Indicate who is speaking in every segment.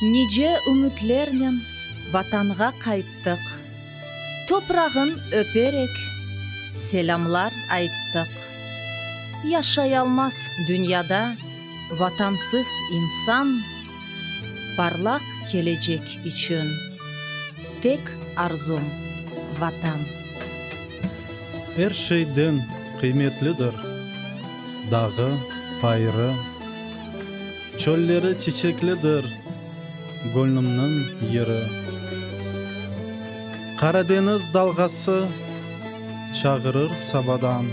Speaker 1: Nice ümütlernen Vatanğa qayttıq, Toprağın öperek, selâmlar ayttıq. Yaşayalmaz dünyada Vatansız insan, Parlaq kelecek içün tek arzum, Vatan.
Speaker 2: Er şeyden qıymetlidir dağı, bayırı. Çölleri çiçeklidir göñlümniñ yeri. Qaradeñiz dalğası çağırır sabadan,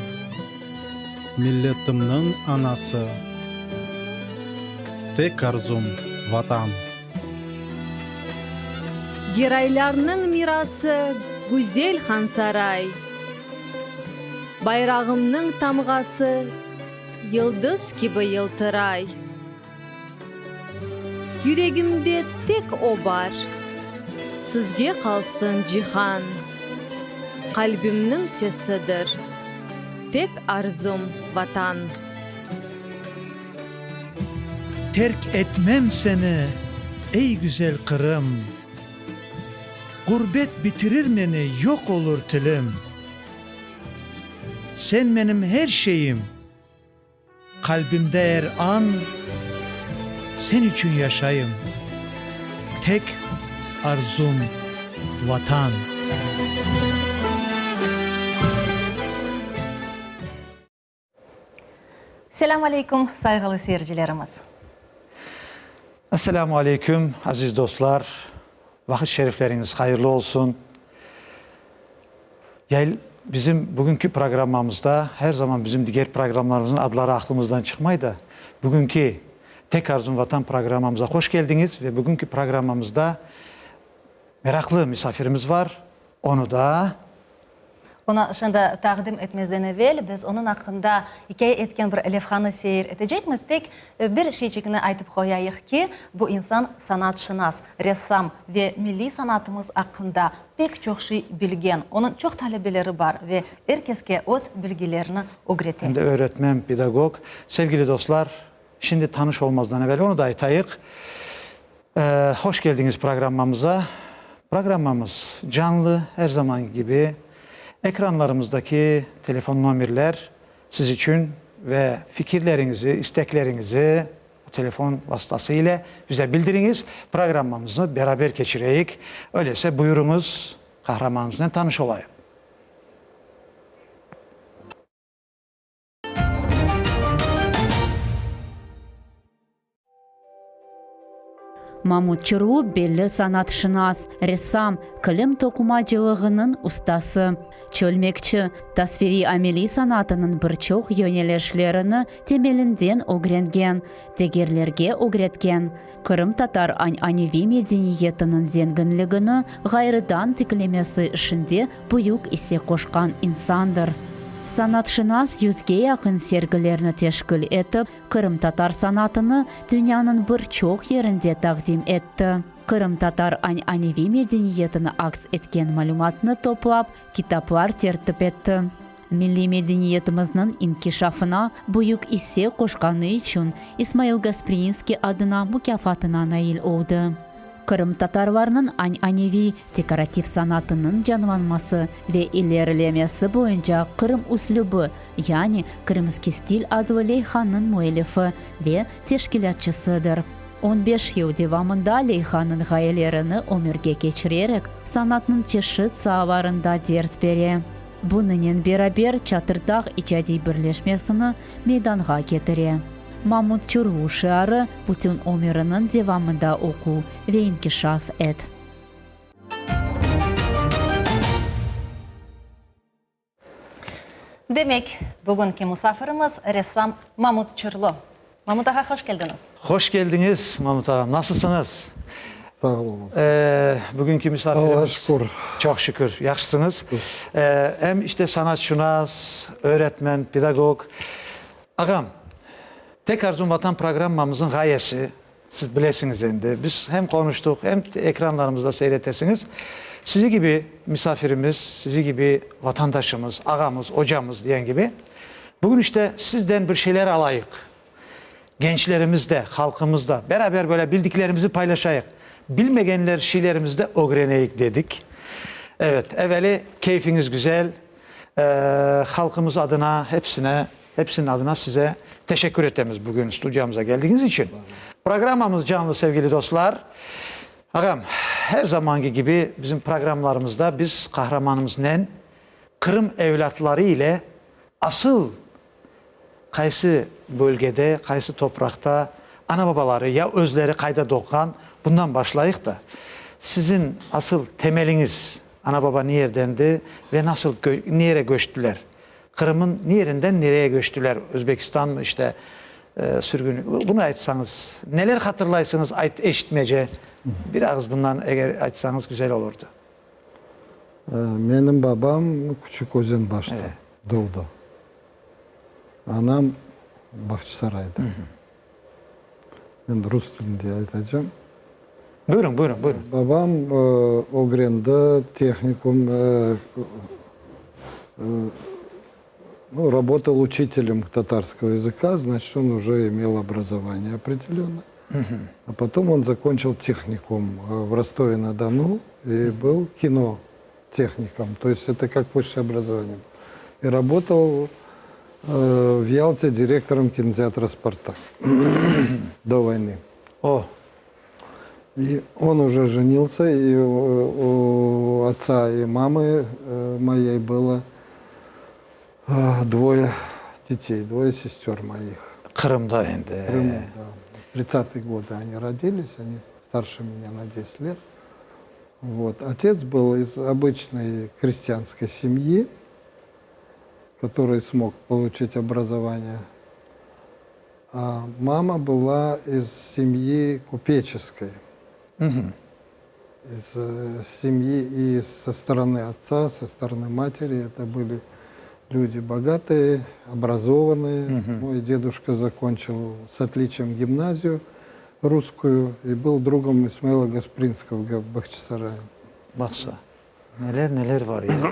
Speaker 2: Milletimniñ anası, tek arzum, Vatan.
Speaker 1: Geraylarnıñ mirası güzel Hansaray, Bayrağımnıñ tamğası yıldız kibi yıltıray. Yüregimde tek o bar, sizge qalsın cihan, Qalbimniñ sesidir, tek arzum, Vatan.
Speaker 3: Terk etmem seni, ey güzel Qırım, Ğurbet bitirir meni, yoq olur tilim. Sen menim her şeyim, qalbimde er an, Sen içün yaşayım, tek arzum, Vatan.
Speaker 4: Selâm aleyküm, sayğılı seyircilerimiz!
Speaker 3: Esselâmu aleyküm, aziz dostlar! Vaqıt şerifleriñiz hayırlı olsun! Yayl, bizim bugünki programmamızda, her zaman bizim diger programlarımıznıñ adları aqlımızdan çıqmay da, bugünki Tek arzum Vatan programmamıza hoş keldiñiz ve bugünki programmamızda meraqlı misafirimiz var, onı da.
Speaker 4: Onı şimdi taqdim etmezden evel, biz onıñ aqqında ikâye etken bir levhanı seyir etecekmiz. Tek bir şeyçikni aytıp qoyayıq ki, bu insan sanatşınas, ressam ve milliy sanatımız aqqında pek çoq şey bilgen. Onıñ çoq talebeleri bar ve er keske öz bilgilerini ögrete.
Speaker 3: Em de öğretmen, pedagog. Sevgili dostlar, şimdi tanış olmazdan evel onı da aytayıq. Hoş keldiñiz programmamıza. Programmamız canlı, er zamanki kibi ekranlarımızdaki telefon nomerler siz içün ve fikirleriñizi, istekleriñizi bu telefon vastası ile bize bildiriñiz. Programmamıznı beraber keçireyik. Öyleyse buyurıñız, qahramanımıznen tanış olayıq.
Speaker 1: Mamut Çurlu belli sanatşınas, ressam, kilim toqumacılığınıñ ustası, çölmekçi, tasviriy-ameliy sanatınıñ bir çoq yönelişlerini temelinden ögrengen, degerlerge ögretken, qırımtatar añaneviy medeniyetiniñ zenginligini ğayrıdan tiklemesi işinde büyük isse qoşqan insandır. Sanatşınas yüzge yaqın sergilerni teşkil etip, qırımtatar sanatını dünyanıñ bir çoq yerinde taqdim etti. Qırımtatar añaneviy medeniyetini aks etken malümatnı toplap, kitaplar tertip etti. Milliy medeniyetimizniñ inkişafına büyük isse qoşqanı içün İsmail Gasprinskiy adına mukâfatına nail oldı. Qırımtatarlarnıñ añaneviy dekorativ sanatınıñ canlanması ve ilerilemesi boyunca Qırım üslübi, yani Krımskiy stil adlı leyhanıñ müellifi ve teşkilâtçısıdır. On beş yıl devamında leyhanıñ ğayelerini ömürge keçirerek, sanatnıñ çeşit saalarında ders bere. Bunınen beraber Çatırdağ icadiy birleşmesini meydanğa ketire. Mamut Çurlu şiarı, Bütün ömüriniñ devamında oqu ve inkişaf et.
Speaker 4: Demek, bugünki musafirimiz ressam Mamut Çurlu. Mamut ağa, hoş keldiñiz.
Speaker 3: Hoş keldiñiz, Mamut ağa. Nasılsıñız?
Speaker 5: Sağ oluñız.
Speaker 3: Bugünki misafirimiz.
Speaker 5: Allağa şükür.
Speaker 3: Çoq şükür, yahşısıñız. Em işte sanatşınas, öğretmen, pedagog. Ağam, Tek arzum Vatan programmamızın ğayesi, siz bilesiñiz endi, biz hem qonuştıq, hem ekranlarımızda seyretesiñiz. Sizi kibi misafirimiz, sizi kibi vatandaşımız, ağamız, ocamız diyen kibi, bugün işte sizden bir şeyler alayıq. Gençlerimiz de, halqımız da beraber böyle bildiklerimizi paylaşayıq. Bilmegenler şeylerimizi de ögreneyik dedik. Evet, eveli keyfiñiz güzel. Halqımız adına, hepsine, hepsiniñ adına size teşekkür etemiz bugün studiyamıza geldigiñiz içün. Programmamız canlı, sevgili dostlar. Ağam, her zamanki kibi bizim programlarımızda biz qahramanımıznen Qırım evlâtları ile asıl qaysı bölgede, qaysı topraqta ana-babaları ya özleri qayda doğğan, bundan başlayıq da, siziñ asıl temeliñiz, ana-baba ne yerdendi ve nasıl ne yere köçtiler? Qırım'ın ne yerinden nereye köçtiler? Özbekistanmı işte sürgün, bunı aytsañız, neler hatırlaysıñız ayt eşitmece, bir ağız bundan eger aytsañız güzel olurdı.
Speaker 5: Menim babam Küçük Özenbaşta doğdı. Anam Bağçasarayda. Men rus tilinde aytacağım.
Speaker 3: Buyurıñ, buyurıñ, buyurıñ.
Speaker 5: Babam ögrendi, tehnikum, ну, работал учителем татарского языка, значит, он уже имел образование определенное. А потом он закончил техникум в Ростове-на-Дону и был кинотехником. То есть это как высшее образование было. И работал в Ялте директором кинотеатра «Спартак» до войны.
Speaker 3: О!
Speaker 5: И он уже женился, и у отца и мамы моей было двое детей, двое сестер моих.
Speaker 3: Qırımda endi.
Speaker 5: Крыму, да. 30-е годы они родились, они старше меня на 10 лет. Вот. Отец был из обычной крестьянской семьи, который смог получить образование. А мама была из семьи купеческой. Из семьи и со стороны отца, со стороны матери. Это были люди богатые, образованные. Мой дедушка закончил с отличием гимназию русскую и был другом Исмаила Гаспринского в Бахчисарае.
Speaker 3: Baqsa, neler neler bar ya.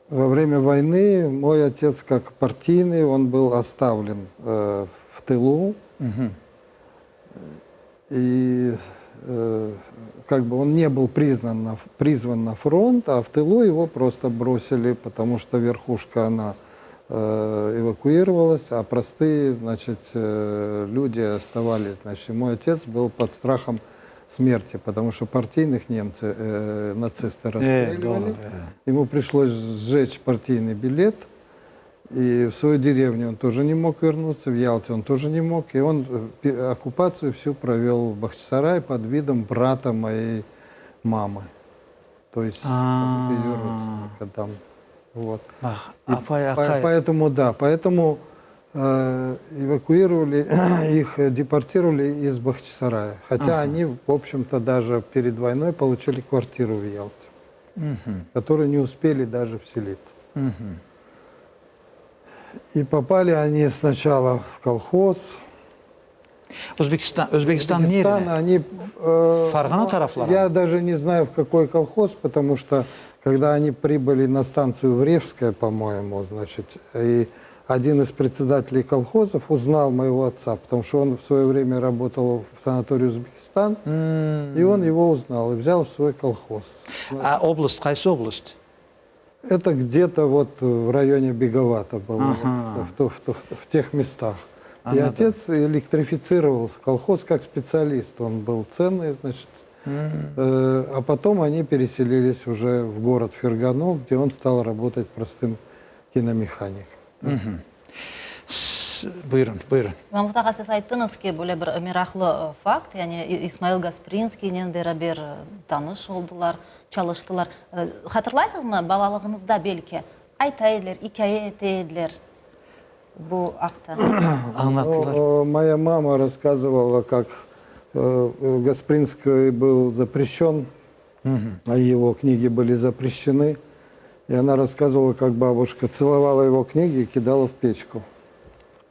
Speaker 5: Во время войны мой отец, как партийный, он был оставлен в тылу. И как бы он не был признан на, призван на фронт, а в тылу его просто бросили, потому что верхушка, она эвакуировалась, а простые, значит, люди оставались. Значит, и мой отец был под страхом смерти, потому что партийных немцы, нацисты расстреливали. Ему пришлось сжечь партийный билет, и в свою деревню он тоже не мог вернуться, в Ялте он тоже не мог. И он оккупацию всю провел в Бахчисарае под видом брата моей мамы. То есть ее родственника там. Вот.
Speaker 3: Apay, aqay.
Speaker 5: Поэтому, да, поэтому эвакуировали их, депортировали из Бахчисарая. Хотя они, в общем-то, даже перед войной получили квартиру в Ялте, в которую не успели даже вселиться. И попали они сначала в колхоз.
Speaker 3: Özbekistan, Özbekistan nerede?
Speaker 5: они...
Speaker 3: Ferğana tarafları.
Speaker 5: Я даже не знаю, в какой колхоз, потому что когда они прибыли на станцию Вревская, по-моему, значит, и один из председателей колхозов узнал моего отца, потому что он в свое время работал в санатории Узбекистан, и он его узнал и взял в свой колхоз.
Speaker 3: А область, qaysı область?
Speaker 5: Это где-то вот в районе Беговато было, вот, в, в, в, в тех местах. И отец электрифицировал колхоз как специалист. Он был ценный, значит. А потом они переселились уже в город Фергану, где он стал работать простым киномехаником.
Speaker 3: Buyurıñ, buyurıñ.
Speaker 4: Mamut ağa, siz ayttıñız ki, böyle bir meraqlı fakt, yani İsmail Gasprinskiynen beraber tanış oldılar, çalıştılar. Hatırlaysızmı, balalığıñızda belki ayta ediler, ikâye ete ediler bu aqta?
Speaker 3: Añlattılar.
Speaker 5: Моя мама рассказывала, как Гаспринский был запрещен, а его книги были запрещены. И она рассказывала, как бабушка целовала его книги и кидала в печку.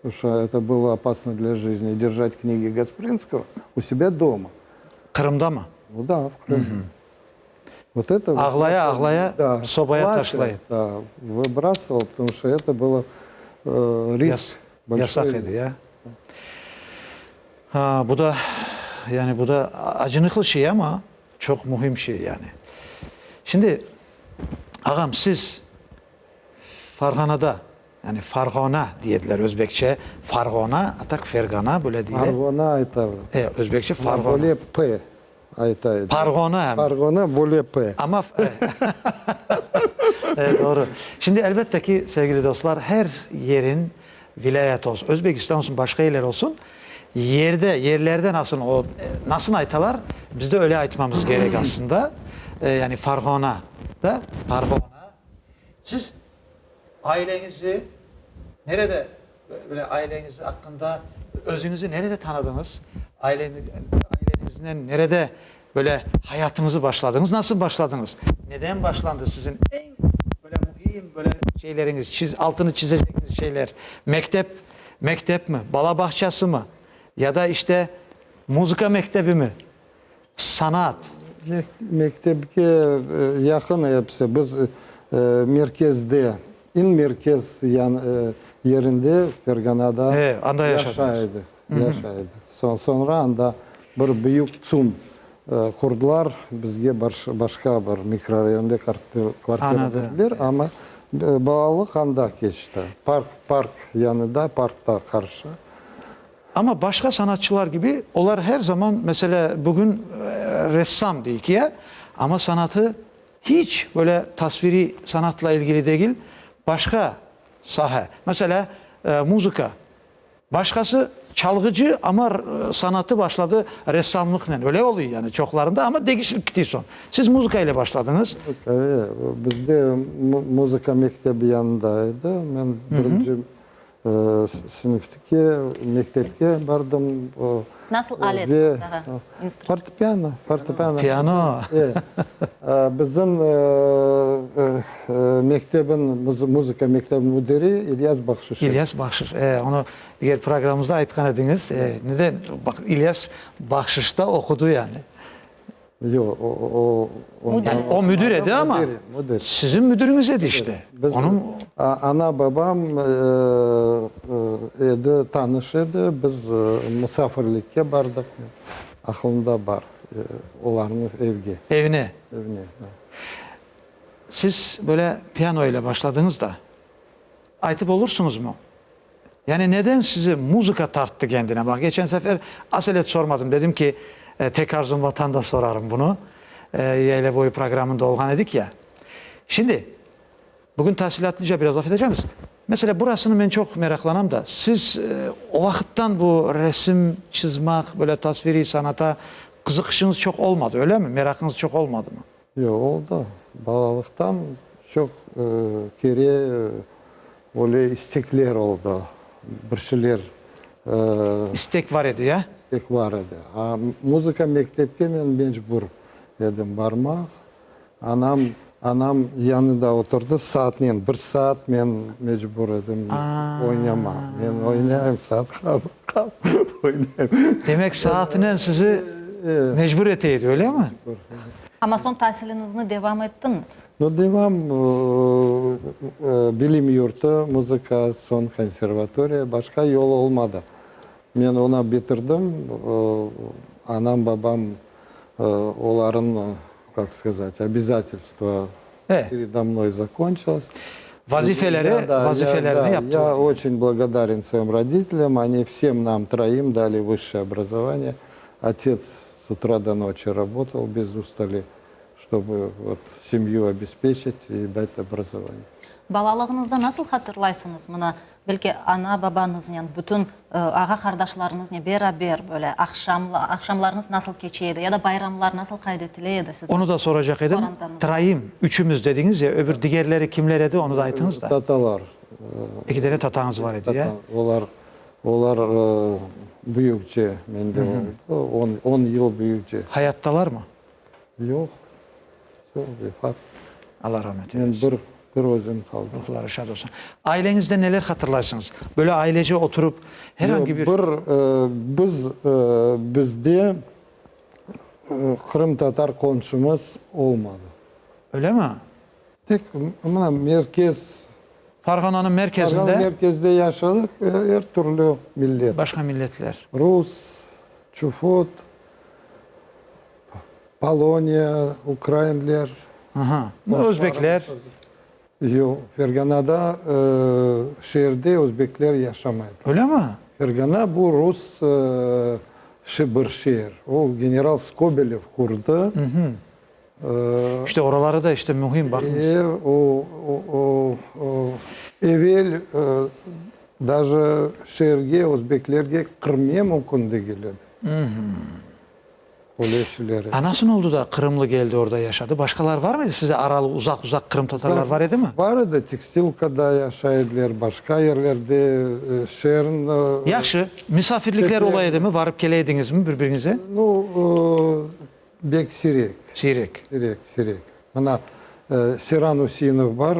Speaker 5: Потому что это было опасно для жизни, держать книги Гаспринского у себя дома.
Speaker 3: Qırımda mı?
Speaker 5: Ну да, в Крыму. Вот это... вот
Speaker 3: Ağlaya, ağlaya,
Speaker 5: да,
Speaker 3: sobaya
Speaker 5: плача,
Speaker 3: taşlayıp.
Speaker 5: Да, выбрасывал, потому что это было э, риск. большой
Speaker 3: Yasaq
Speaker 5: риск.
Speaker 3: edi, ya. Bu da, yani bu da acınıqlı şey ama çoq mühim şey yani. Şimdi, ağam, siz Farğanada, yani Farğona deyediler özbekçe, Farğona, a tak Fergana böyle deyler.
Speaker 5: Farğona aytalar.
Speaker 3: E, özbekçe Farğona.
Speaker 5: Böyle P ayta ediler.
Speaker 3: Parğona hem.
Speaker 5: Parğona böyle P.
Speaker 3: Amma, e, doğru. Şimdi elbette ki, sevgili dostlar, her yerin vilâyet olsun, Özbekistan olsun, başqa yerler olsun, yerde, yerlerde nasıl o, nasıl aytalar, biz de öyle aytmamız kerek aslında. Yani Farğona da, Parğona. Siz aileñizi nerede, böyle aileñiz aqqında özüñizi nerede tanıdıñız? Aileñiznen nerede böyle hayatıñızı başladıñız? Nasıl başladıñız? Neden başlandı siziñ eñ böyle mühim böyle şeyleriñiz, çiz, altını çizecegiñiz şeyler? Mektep, mektepmi, bala bağçasımı ya da işte muzıka mektebimi? Sanat.
Speaker 5: Mektepke yaqın episi. Biz merkezde, eñ merkez yerinde, Ferganada yaşay edik. Yaşay edik. Soñra anda bir büyük TSUM qurdılar. Bizge başqa bir mikrorayonda kvartira berdiler. Amma balalıq anda keçti. Park, park yanında, parkta qarşı.
Speaker 3: Amma başqa sanatçılar kibi, olar her zaman, meselâ, bugün ressam deyik ya, amma sanatı hiç böyle tasviriy sanatla ilgili degil, başqa saha, meselâ, muzıka. Başqası çalğıcı, amma sanatı başladı ressamlıqnen. Öyle oluy yani çoqlarında, amma degişilip kiti soñ. Siz muzıka ile başladıñız.
Speaker 5: Muzıka, bizde muzıka mektebi yanında edi. Men birinci Sınıftaki mektepke bardım.
Speaker 4: Nasıl alet daha?
Speaker 5: Fortepiano, fortepiano.
Speaker 3: Piano.
Speaker 5: Bizim mektebin, muzıka mektebin müdiri İlyas Bahşiş.
Speaker 3: İlyas Bahşiş, onı diger programımızda aytqan ediñiz. Neden? Baq, İlyas Bahşişta oqudı yani.
Speaker 5: Yoq, o, o,
Speaker 3: O müdür edi ama, siziñ müdüriñiz edi işte.
Speaker 5: Biz, ana-babam edi, tanış edi, biz musafirlikke bardıq, aqılımda bar, olarnıñ evge.
Speaker 3: Evine?
Speaker 5: Evine, da.
Speaker 3: Siz böyle piano ile başladıñız da, aytıp olursıñızmı? Yani neden sizi muzıka tarttı kendine? Baq, geçen sefer aselet sormadım, dedim ki, Tek arzum Vatanda sorarım bunı. Yayla boyu programında olğan edik ya. Şimdi, bugün tafsilâtlıca biraz laf etecekmiz. Meselâ, burasını men çoq meraqlanam da, siz o vaqıttan bu resim çızmaq, böyle tasviriy sanata qızıqışıñız çoq olmadı, öylemi? Meraqıñız çoq olmadımı?
Speaker 5: Yoq, oldı. Balalıqtan çoq kere öyle istekler oldı, bir şeyler.
Speaker 3: İstek var edi, ya?
Speaker 5: İstek var edi. A muzıka mektepke men mecbur edim barmaq. Anam, anam yanında oturdı saatnen, bir saat men mecbur edim oynama. Men oynayım, saat qalıp oynayım.
Speaker 3: Demek, saatinen sizi mecbur ete edi, öyle mi?
Speaker 4: Amma soñ tasiliñizni devam ettiñiz?
Speaker 5: No, devam, bilim yurtu, muzıka, soñ konservatoriya, başqa yol olmadı. Men onı bitirdim, anam, babam, olarnıñ, kak skazat, obязательство peredo mnoy zakonçilось.
Speaker 3: Vazifeleri, vazifelerini yaptılar.
Speaker 5: Ya oçün blagodarен svoim rodителям, oni vsem nam troim dali vısşее obrazovание. Otец s utra do noçi rabotал bez ustali, ştobu vot semyu obespeçit i dать obrazovanie.
Speaker 4: Balalığıñızda nasıl hatırlaysıñız mına, belki ana-babañıznen, bütün ağa-qardaşlarıñıznen beraber böyle aqşam, aqşamlarıñız nasıl keçe edi ya da bayramlar nasıl qayd etile edi siziñ
Speaker 3: Onı da soracaq edim.
Speaker 4: qorantañızda?
Speaker 3: Troim, üçümiz dediñiz ya, öbür digerleri kimler edi, onı da aytıñız da.
Speaker 5: Tatalar.
Speaker 3: Eki dane tatañız var edi, ya?
Speaker 5: Tata, olar Olar büyükçe mende oldı, on yıl büyükçe.
Speaker 3: Hayattalarmı?
Speaker 5: Yoq, yoq, vefat.
Speaker 3: Allah rahmet eylesin.
Speaker 5: Men bir, bir özüm qaldım.
Speaker 3: Ruhları şad olsun. Aileñizde neler hatırlaysıñız? Böyle ailece oturıp, her angi bir.
Speaker 5: Bir, biz, bizde qırımtatar qonşumız olmadı.
Speaker 3: Öyle mi?
Speaker 5: Tek mına merkez.
Speaker 3: Farğananıñ merkezinde.
Speaker 5: Farğana merkezde yaşadıq, er türlü millet.
Speaker 3: Başqa milletler.
Speaker 5: Rus. Çufut, Poloniya, ukrainler.
Speaker 3: Aha. Özbekler?
Speaker 5: Yoq, Ferganada, şeerde özbekler yaşamaydılar.
Speaker 3: Öyle mi?
Speaker 5: Fergana bu rus bir şeer. O general Skobelev qurdı.
Speaker 3: İşte oraları da işte mühim, baqıñız.
Speaker 5: E, o, o, o, evel daje şeerge özbeklerge kirme mümkün degil edi. Öyle şeyler edi.
Speaker 3: A nasıl oldı da qırımlı keldi orada yaşadı? Başqalar var mıydı size aralı uzaq-uzaq qırımtatarlar var edi mi?
Speaker 5: Var edi, Tekstilkada yaşay ediler, başqa yerlerde, şeerniñ.
Speaker 3: Yahşı, misafirlikler ola edimi, varıp kele ediñizmi bir-biriñize?
Speaker 5: Nu, Bek siyrek.
Speaker 3: Siyrek.
Speaker 5: Siyrek, siyrek. Mına, Seyran Üseinov bar,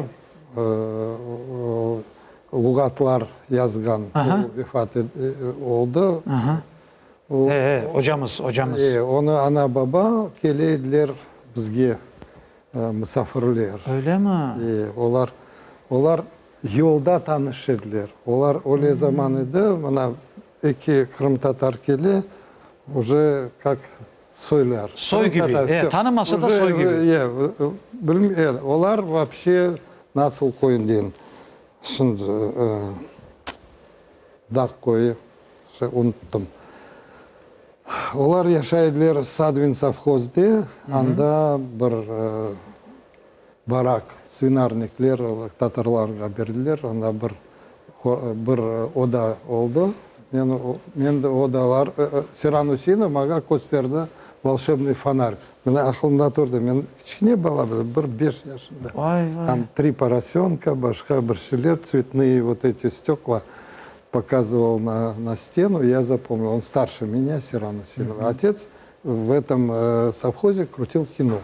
Speaker 5: luğatlar yazğan, o vefat oldı.
Speaker 3: E, e, ocamız, ocamız.
Speaker 5: E, onı ana-baba kele ediler bizge musafirler.
Speaker 3: Öyle mi?
Speaker 5: E, olar, olar yolda tanış ediler. Olar öyle zaman edi, mına, eki qırımtatar kele, uje kak soylar.
Speaker 3: Soy kibi, e, tanımasa da soy kibi.
Speaker 5: E, e, olar voobşe nasıl köyünden, şimdi dağ köyü, unuttım. Olar yaşay ediler Sadvin sovhozde, anda bir barak, svinarnikler tatarlarğa berdiler, anda bir bir oda oldı. Men, men de odalar, Seyran Üseinov maña kösterdi volşebnıy fonar. Mına aqılımda turdı, men kiçkene bala, bir beş yaşında. Tam tri porosönka, başqa bir şeyler, tsvetnıye vot eti stekla pokazıval na, na stenu, ya zapomnil. On starше меня, Seyran Üseinov. Otец в этом совхозе крутил кино.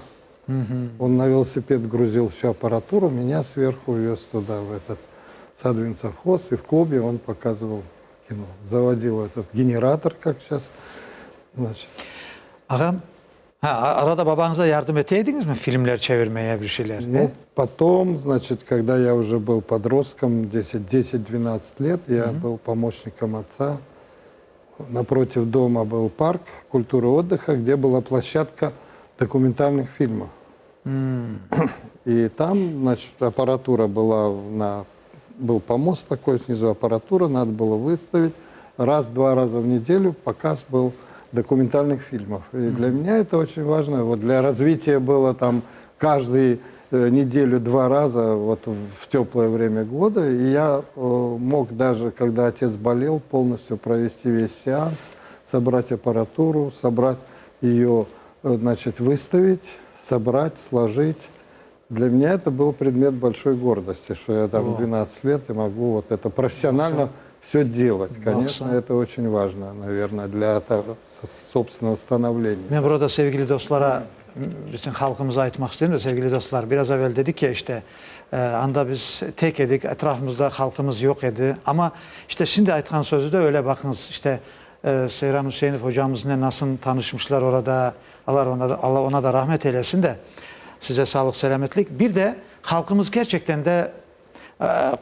Speaker 5: Он на велосипед грузил всю аппаратуру, меня сверху вез туда, в этот Садвин совхоз, и в клубе он показывал кино. Заводил этот генератор, как сейчас, значит.
Speaker 3: Ağam, ha, arada babañıza yardım ete ediñizmi filmler çevirmeye bir şeyler?
Speaker 5: Ну, потом, значит, когда я уже был подростком, 10-12 лет, я был помощником отца. Напротив дома был парк культуры отдыха, где была площадка документальных фильмов. И там, значит, аппаратура была на... Был помост такой, снизу аппаратура, надо было выставить. Раз-два раза в неделю показ был документальных фильмов. И для меня это очень важно. Вот для развития было там каждую неделю два раза вот в теплое время года. И я мог даже, когда отец болел, полностью провести весь сеанс, собрать аппаратуру, собрать ее, значит, выставить, собрать, сложить. Для меня это был предмет большой гордости, что я там 12 лет и могу вот это профессионально все делать. Конечно, это очень важно, наверное, для собственного становления.
Speaker 3: Men burada sevgili dostlara, bütün halqımıza aytmaq isteyim de, sevgili dostlar, biraz evel dedik ya işte, anda biz tek edik, etrafımızda halqımız yoq edi. Amma işte şimdi aytqan sözü de öyle, baqıñız, işte Seyran Üseinov hocamıznen nasıl tanışmışlar orada, Alla ona da rahmet eylesin de, size sağlıq-selâmetlik. Bir de halqımız kerçekten de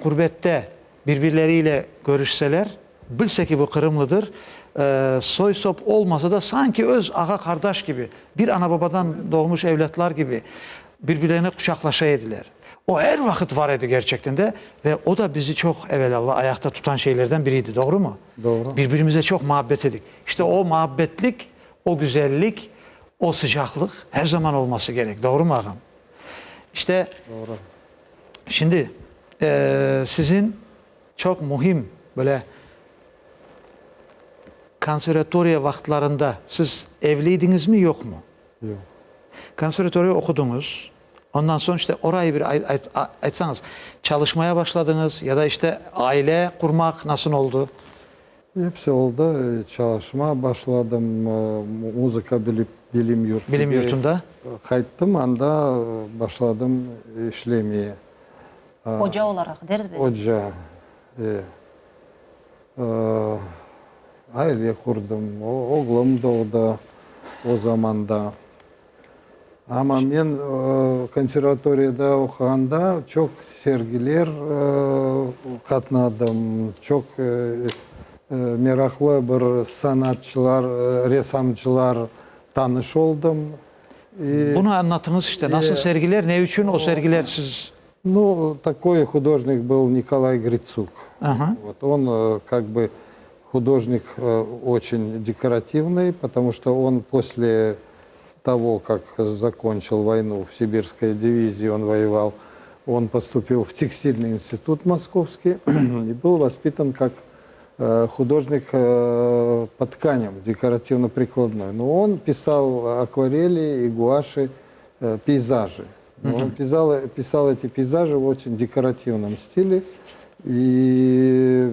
Speaker 3: qurbette bir-birleriyle körüşseler, bilse ki bu qırımlıdır, soy-sop olmasa da sanki öz ağa-qardaş kibi, bir ana-babadan doğmuş evlâtlar kibi bir-birlerine quçaqlaşa ediler. O er vaqıt var edi kerçekten de ve o da bizi çoq, evelâlla, ayaqta tutan şeylerden biri edi, doğrumı?
Speaker 5: Doğru.
Speaker 3: Bir-birimize çoq muabbet edik. İşte o muabbetlik, o güzellik, o sıcaqlıq her zaman olması kerek, doğrumı, ağam? İşte,
Speaker 5: Doğru.
Speaker 3: Şimdi, siziñ çoq mühim böyle konservatoriya vaqıtlarında siz evliydiñizmi, yoqmı?
Speaker 5: Yoq.
Speaker 3: Konservatoriya oqudıñız, ondan soñ işte orayı bir aytsañız, çalışmaya başladıñız ya da işte aile qurmaq nasıl oldı?
Speaker 5: Episi oldı. Çalışma başladım, muzıka bilim yurtunda.
Speaker 3: Bilim yurtunda.
Speaker 5: Qayttım, anda başladım işlemeye.
Speaker 4: Oca olaraq, ders berip.
Speaker 5: Oca, e. Aile qurdım, oğlum doğdı o zamanda. Amma men konservatoriyada oquğanda çoq sergiler qatnadım, çoq. Meraqlı bir sanatçılar, ressamcılar tanış oldım.
Speaker 3: Bunı añlatıñız işte, nasıl sergiler, ne içün o sergiler siz?
Speaker 5: Nu, takoy hudojnik был Nikolay Gritsuk. Vot on kak bı hudojnik oçen dekorativnıy, potomu çto on posle togo, kak zakonçil voynu, v Sibirskoy divizii on voyeval, on postupil v tekstilnyy institut moskovskiy i byl vospitan kak hudojnik po tkanям, dekorativno-prikladnoy. No on pisal akvareli i guaşi, peyzajı. On pisal eti peyzajı v oçen dekorativnom stile i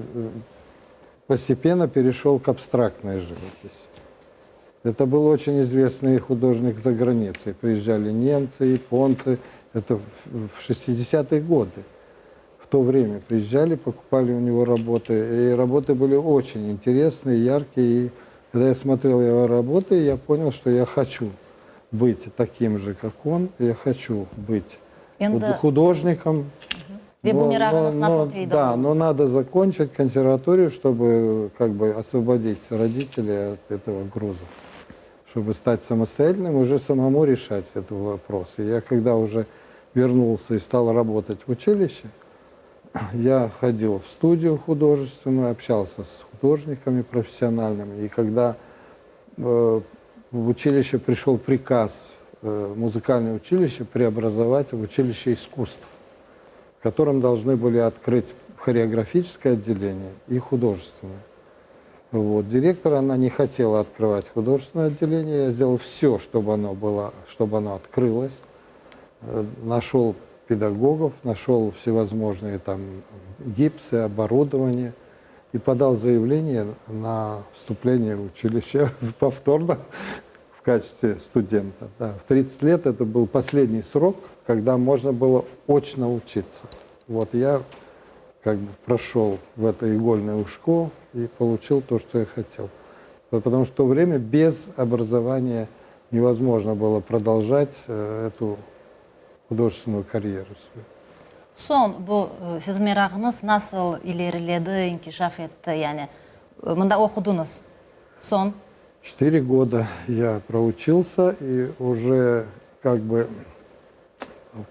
Speaker 5: postepенно pereşel k abstraktnoy živopisi. Это был очень известный художник за границей. Приезжали немцы, японцы. Это в 60-е годы. В то время приезжали, покупали у него работы. И работы были очень интересные, яркие. И когда я смотрел его работы, я понял, что я хочу быть таким же, как он. Я хочу быть художником.
Speaker 4: Ve bu merağıñız nasıl peyda
Speaker 5: oldı? Da, но надо закончить консерваторию, чтобы как бы освободить родителей от этого груза. Чтобы стать самостоятельным, уже самому решать этот вопрос. И я когда уже вернулся и стал работать в училище, я ходил в студию художественную, общался с художниками профессиональными. И когда в училище пришел приказ музыкальное училище преобразовать в училище искусств, в котором должны были открыть хореографическое отделение и художественное. Вот. Директор, она не хотела открывать художественное отделение. Я сделал все, чтобы оно было, чтобы оно открылось. Нашел педагогов, нашел всевозможные там гипсы, оборудование и подал заявление на вступление в училище повторно в качестве студента. Да. В 30 лет это был последний срок, когда можно было очно учиться. Вот я как бы прошел в это игольное ушко и получил то, что я хотел. Потому что в то время без образования невозможно было продолжать эту художественную карьеру свою.
Speaker 4: Soñ bu siziñ merağıñız nasıl ileriledi, inkişaf etti? Yani mında oqudıñız, soñ?
Speaker 5: Четыре года я проучился, и уже как бы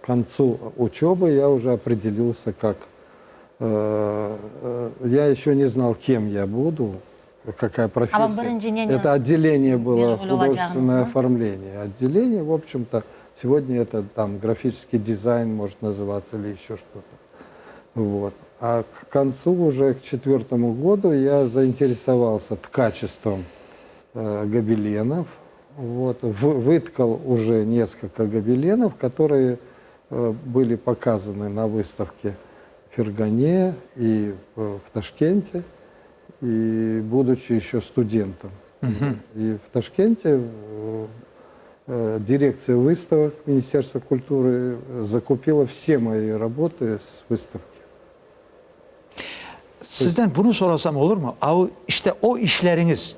Speaker 5: к концу учебы я уже определился как... Я еще не знал, кем я буду, какая профессия. Это отделение было художественное оформление. Отделение, в общем-то, сегодня это там графический дизайн может называться или еще что-то. Вот. А к концу уже, к четвертому году, я заинтересовался ткачеством гобеленов. Вот. Выткал уже несколько гобеленов, которые были показаны на выставке в Фергане и в Ташкенте, и будучи еще студентом. И в Ташкенте дирекция выставок Министерства культуры закупила все мои работы с выставки.
Speaker 3: Sizden bunı sorasam olur mu? A, işte o işleriñiz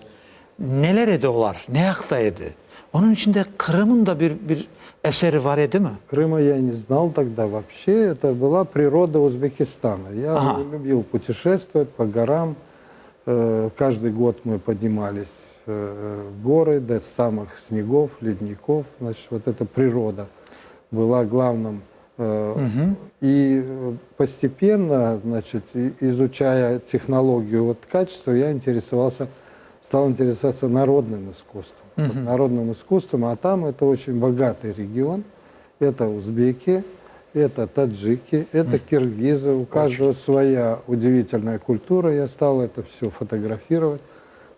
Speaker 3: neler edi olar, ne aqta edi? Onıñ içinde Qırım'ın da bir bir eseri var edi mi?
Speaker 5: Крыма я не знал тогда вообще. Это была природа Узбекистана. Я любил путешествовать по горам. Каждый год мы поднимались в горы до самых снегов, ледников. Значит, вот эта природа была главным. И постепенно, значит, изучая технологию вот ткачества, я интересовался, стал интересоваться народным искусством. Вот народным искусством, а там это очень богатый регион. Это узбеки, это таджики, это киргизы. У каждого своя удивительная культура. Я стал это все фотографировать.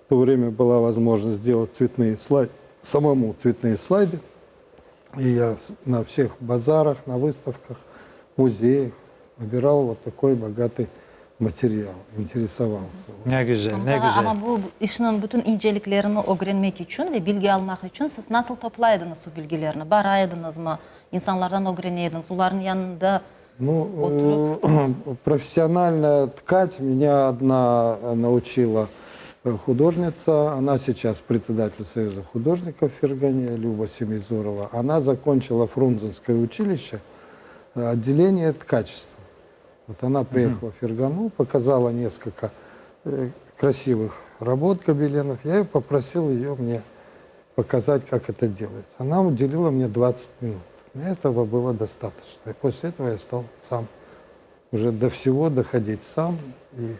Speaker 5: В то время была возможность сделать цветные слайды, самому цветные слайды. И я на всех базарах, на выставках, музеях набирал вот такой богатый материал, интересовался.
Speaker 3: Ne güzel, ne güzel.
Speaker 4: Amma bu işniñ bütün inceliklerini ögrenmek içün ve bilgi almaq içün siz nasıl toplay ediñiz o bilgilerni? Bara ediñizmi? İnsanlardan ögrene ediñiz? Olarnıñ yanında
Speaker 5: Ну, профессионально ткать меня одна научила художница. Она сейчас председатель Союза художников в Фергане, Люба Семизорова. Она закончила Фрунзенское училище, отделение ткачества. Вот она приехала в Фергану, показала несколько. красивых работ гобеленов. Я попросил ее мне показать, как это делается. Она уделила мне 20 минут. Мне этого было достаточно. И после этого я стал сам уже до всего доходить сам и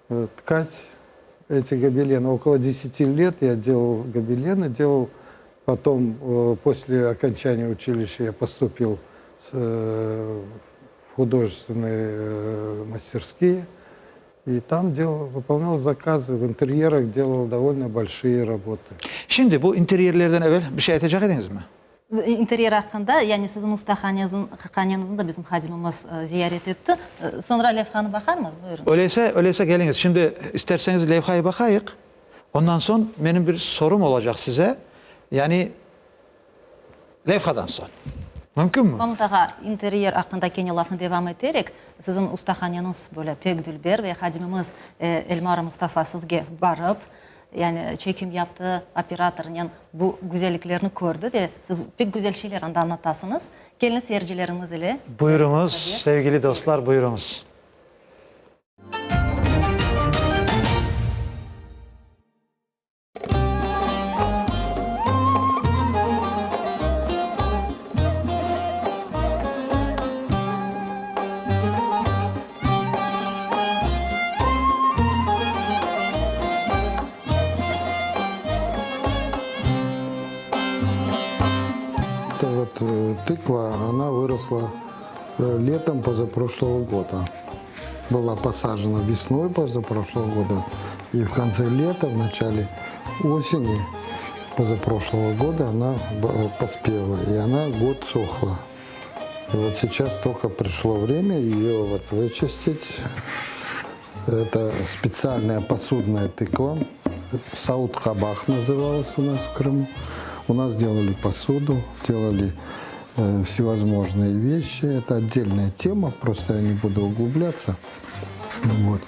Speaker 5: э, ткать эти гобелены. Около 10 лет я делал гобелены, делал потом, э, после окончания училища я поступил с, э, в художественные э, мастерские. И там делал, выполнял заказы, в интерьерах делал довольно большие работы.
Speaker 3: Şimdi bu interyerlerden evel bir şey aytacaq ediñizmi?
Speaker 4: İnteryer aqqında, yani siziñ ustahaneñizni de bizim hadimimiz ziyaret etti. Soñra levhanı baqarmız, buyurıñ.
Speaker 3: Öyleyse, öyleyse keliñiz, şimdi isterseñiz levhayı baqayıq, ondan soñ menim bir sorum olacaq size, yani levhadan soñ. Mümkünmi?
Speaker 4: Mamut ağa, interyer aqqında kene lafnı devam eterek, siziñ ustahaneñiz böyle pek dülber ve hadimimiz Elmara Mustafa sizge barıp, Yani çekim yaptı, operatornen bu güzelliklerni kördi ve siz pek güzel şeyler anda añlatasıñız. Keliñiz seyircilerimiz ile.
Speaker 3: Buyurıñız, sevgili dostlar, buyurıñız.
Speaker 5: Это вот э, тыква, она выросла э, летом позапрошлого года. Была посажена весной позапрошлого года. И в конце лета, в начале осени позапрошлого года она э, поспела. И она год сохла. И вот сейчас только пришло время ее вот вычистить. Это специальная посудная тыква. Саут-Кабах называлась у нас в Крыму. У нас делали посуду, делали э, всевозможные вещи. Это отдельная тема, просто я не буду углубляться. Вот.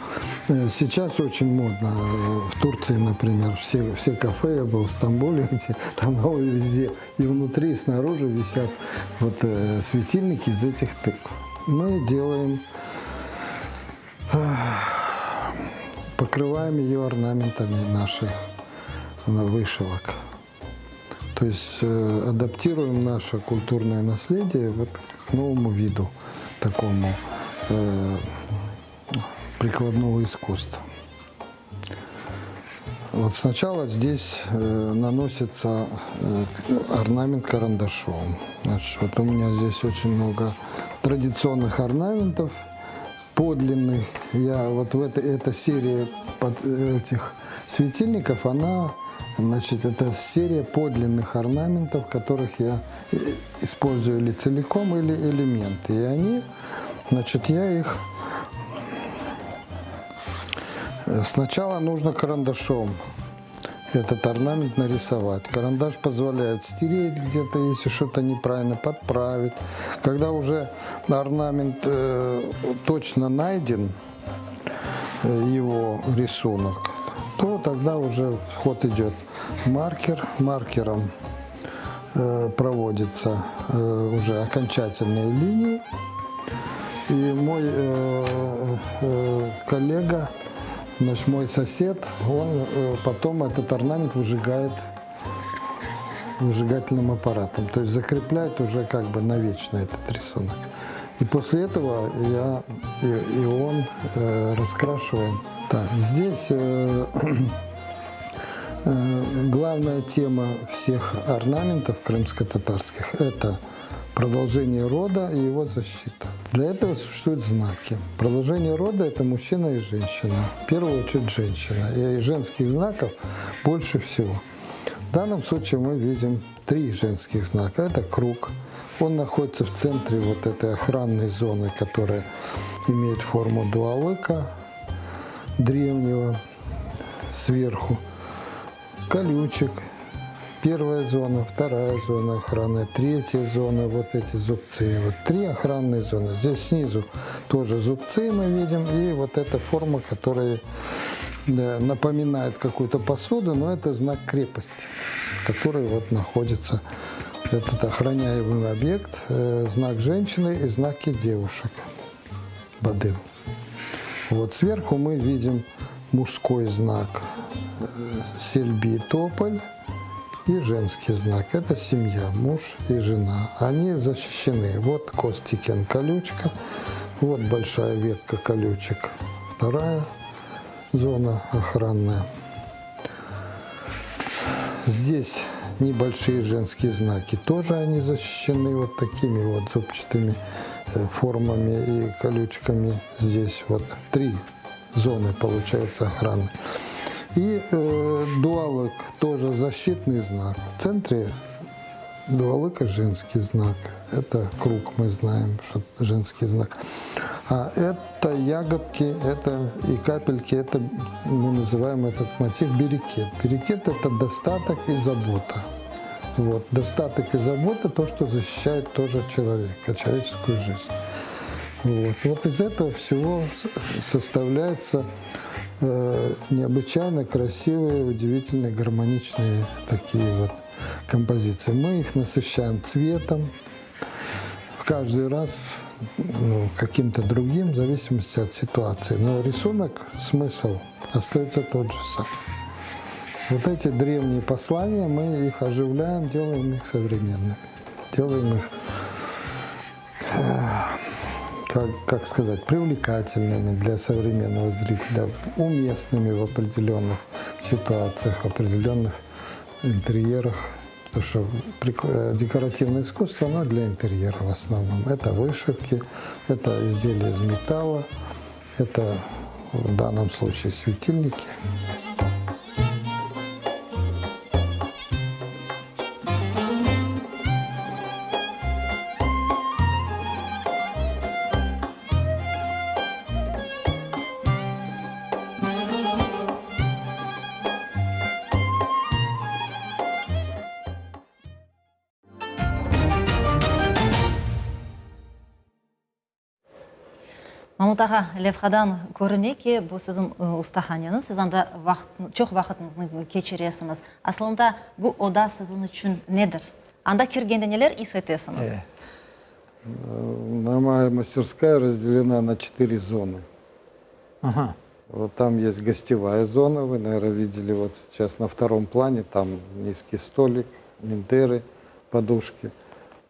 Speaker 5: Э, сейчас очень модно. Э, в Турции, например, все, все кафе, я был в Стамбуле, где там везде и внутри, и снаружи висят вот э, светильники из этих тыкв. Мы делаем, покрываем ее орнаментами наших вышивок. То есть э, адаптируем наше культурное наследие вот к новому виду такому э, прикладного искусства. Вот сначала здесь э, наносится э, орнамент карандашом. Значит, вот у меня здесь очень много традиционных орнаментов, подлинных. Я вот в этой эта серия под этих светильников, она, значит, это серия подлинных орнаментов, которых я э, использую или целиком, или элементы. И они, значит, я их Сначала нужно карандашом этот орнамент нарисовать. Карандаш позволяет стереть где-то, если что-то неправильно, подправить. Когда уже орнамент э, точно найден, э, его рисунок, то тогда уже в ход идет маркер. Маркером э, проводятся э, уже окончательные линии. И мой э, э, коллега, значит, мой сосед, он э, потом этот орнамент выжигает выжигательным аппаратом. То есть закрепляет уже как бы навечно этот рисунок. И после этого я и, и он э, раскрашиваем. Так, здесь э, э, главная тема всех орнаментов крымско-татарских – это продолжение рода и его защита. Для этого существуют знаки. Продолжение рода – это мужчина и женщина. В первую очередь женщина. И женских знаков больше всего. В данном случае мы видим три женских знака. Это круг. Он находится в центре вот этой охранной зоны, которая имеет форму дуалыка древнего сверху. Колючек, первая зона, вторая зона охраны, третья зона, вот эти зубцы. Вот три охранные зоны. Здесь снизу тоже зубцы мы видим, и вот эта форма, которая да, напоминает какую-то посуду, но это знак крепости, который вот находится, этот охраняемый объект, э, знак женщины и знаки девушек. Бадым. Вот сверху мы видим. Мужской знак selbi, тополь и женский знак. Это семья, муж и жена. Они защищены. Вот костикен колючка, вот большая ветка колючек. Вторая зона охранная. Здесь небольшие женские знаки. Тоже они защищены вот такими вот зубчатыми э, формами и колючками. Здесь вот три зоны получается охраны. И э, дуалык тоже защитный знак. В центре дуалыка женский знак. Это круг, мы знаем, что женский знак. А это ягодки, это и капельки, это мы называем этот мотив берекет. Берекет – это достаток и забота. Вот. Достаток и забота – то, что защищает тоже человека, человеческую жизнь. Вот. Вот из этого всего составляются э, необычайно красивые, удивительные, гармоничные такие вот композиции. Мы их насыщаем цветом, каждый раз ну, каким-то другим, в зависимости от ситуации. Но рисунок, смысл остается тот же самый. Вот эти древние послания, мы их оживляем, делаем их современными. Делаем их, э, как, как сказать, привлекательными для современного зрителя, уместными в определенных ситуациях, в определенных интерьерах. Потому что э, декоративное искусство, оно для интерьера в основном. Это вышивки, это изделия из металла, это в данном случае светильники.
Speaker 4: Mamut ağa, levhadan körüne ki, bu siziñ ustahaneñiz, siz anda vaqıt, çoq vaqıtıñıznı keçiresiñiz. Asılında, bu oda siziñ içün nedir? Anda kirgende neler is etesiñiz?
Speaker 5: Моя мастерская разделена на четыре зоны.
Speaker 3: Ага.
Speaker 5: Вот там есть гостевая зона, вы, наверное, видели вот сейчас на втором плане, там низкий столик, миндеры, подушки.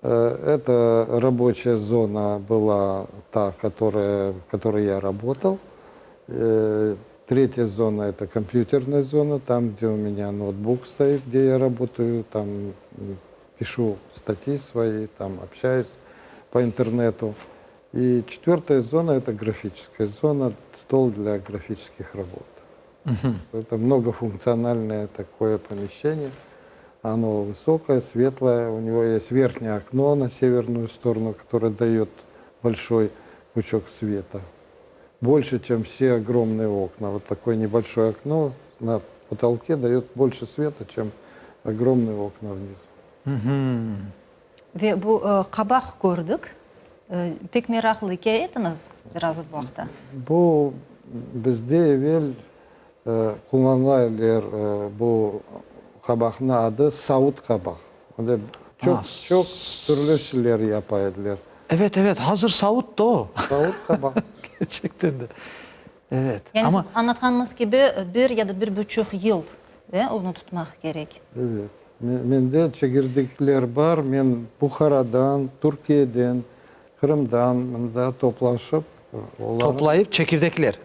Speaker 5: Э, это рабочая зона была та, которая, в которой я работал. Э, третья зона – это компьютерная зона, там, где у меня ноутбук стоит, где я работаю, там пишу статьи свои, там общаюсь по интернету. И четвертая зона – это графическая зона, стол для графических работ. Угу. Это многофункциональное такое помещение. Оно высокое, светлое. У него есть верхнее окно на северную сторону, которое дает большой пучок света. Больше, чем все огромные окна. Вот такое небольшое окно на потолке дает больше света, чем огромные окна внизу.
Speaker 4: Ve bu qabaq kördik. Pek meraqlı ikâye etiñiz biraz bu aqta.
Speaker 5: Bu bizde evel qullanıla ediler bu qabaqnıñ adı savut qabaq. Onda çoq çoq türlü şeyler yapa ediler.
Speaker 3: Evet, evet, hazır savut da o.
Speaker 5: Savut qabaq.
Speaker 3: Kerçekten de. Evet.
Speaker 4: Yani siz añlatqanıñız kibi, bir ya da bir buçuq yıl, de, onı tutmaq kerek.
Speaker 5: Evet. Mende çegirdekler bar, men Buharadan, Türkiyeden, Qırımdan mında toplaşıp,
Speaker 3: olarnı. Toplayıp çekirdekler.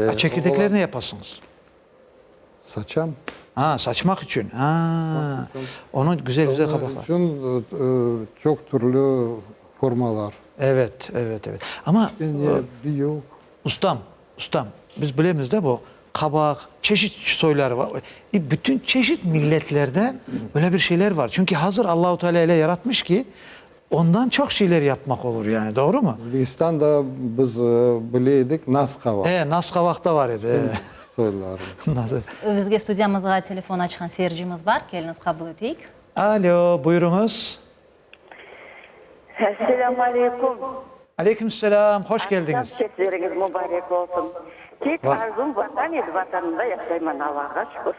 Speaker 3: A çekirdekler ne yapasıñız?
Speaker 5: Saçam.
Speaker 3: A, saçmaq içün. A, onıñ güzel güzel qabaqlar.
Speaker 5: Onıñ içün çoq türlü formalar.
Speaker 3: Evet, evet, evet. Amma.
Speaker 5: Kiçkene, büyük.
Speaker 3: Ustam, ustam, biz bilemiz de bu qabaq, çeşit soyları var. E, bütün çeşit milletlerde böyle bir şeyler var. Çünki hazır Allahu Teala öyle yaratmış ki, ondan çoq şeyler yapmaq olur yani, doğrumı?
Speaker 5: Özbekistanda biz bile edik nas qabaq.
Speaker 3: E, nas qabaq da var edi, e.
Speaker 5: Soyları.
Speaker 4: Bizge studiyamızğa telefon açqan seyircimiz bar, keliñiz qabul eteyik.
Speaker 3: Alo, buyurıñız.
Speaker 6: Esselâmu aleykum.
Speaker 3: Aleyküm selâm, hoş keldiñiz.
Speaker 6: Aqşam sesleriñiz mubarek olsun. Tek arzum Vatan edi, Vatanımda yaşayman, Allahğa şükür.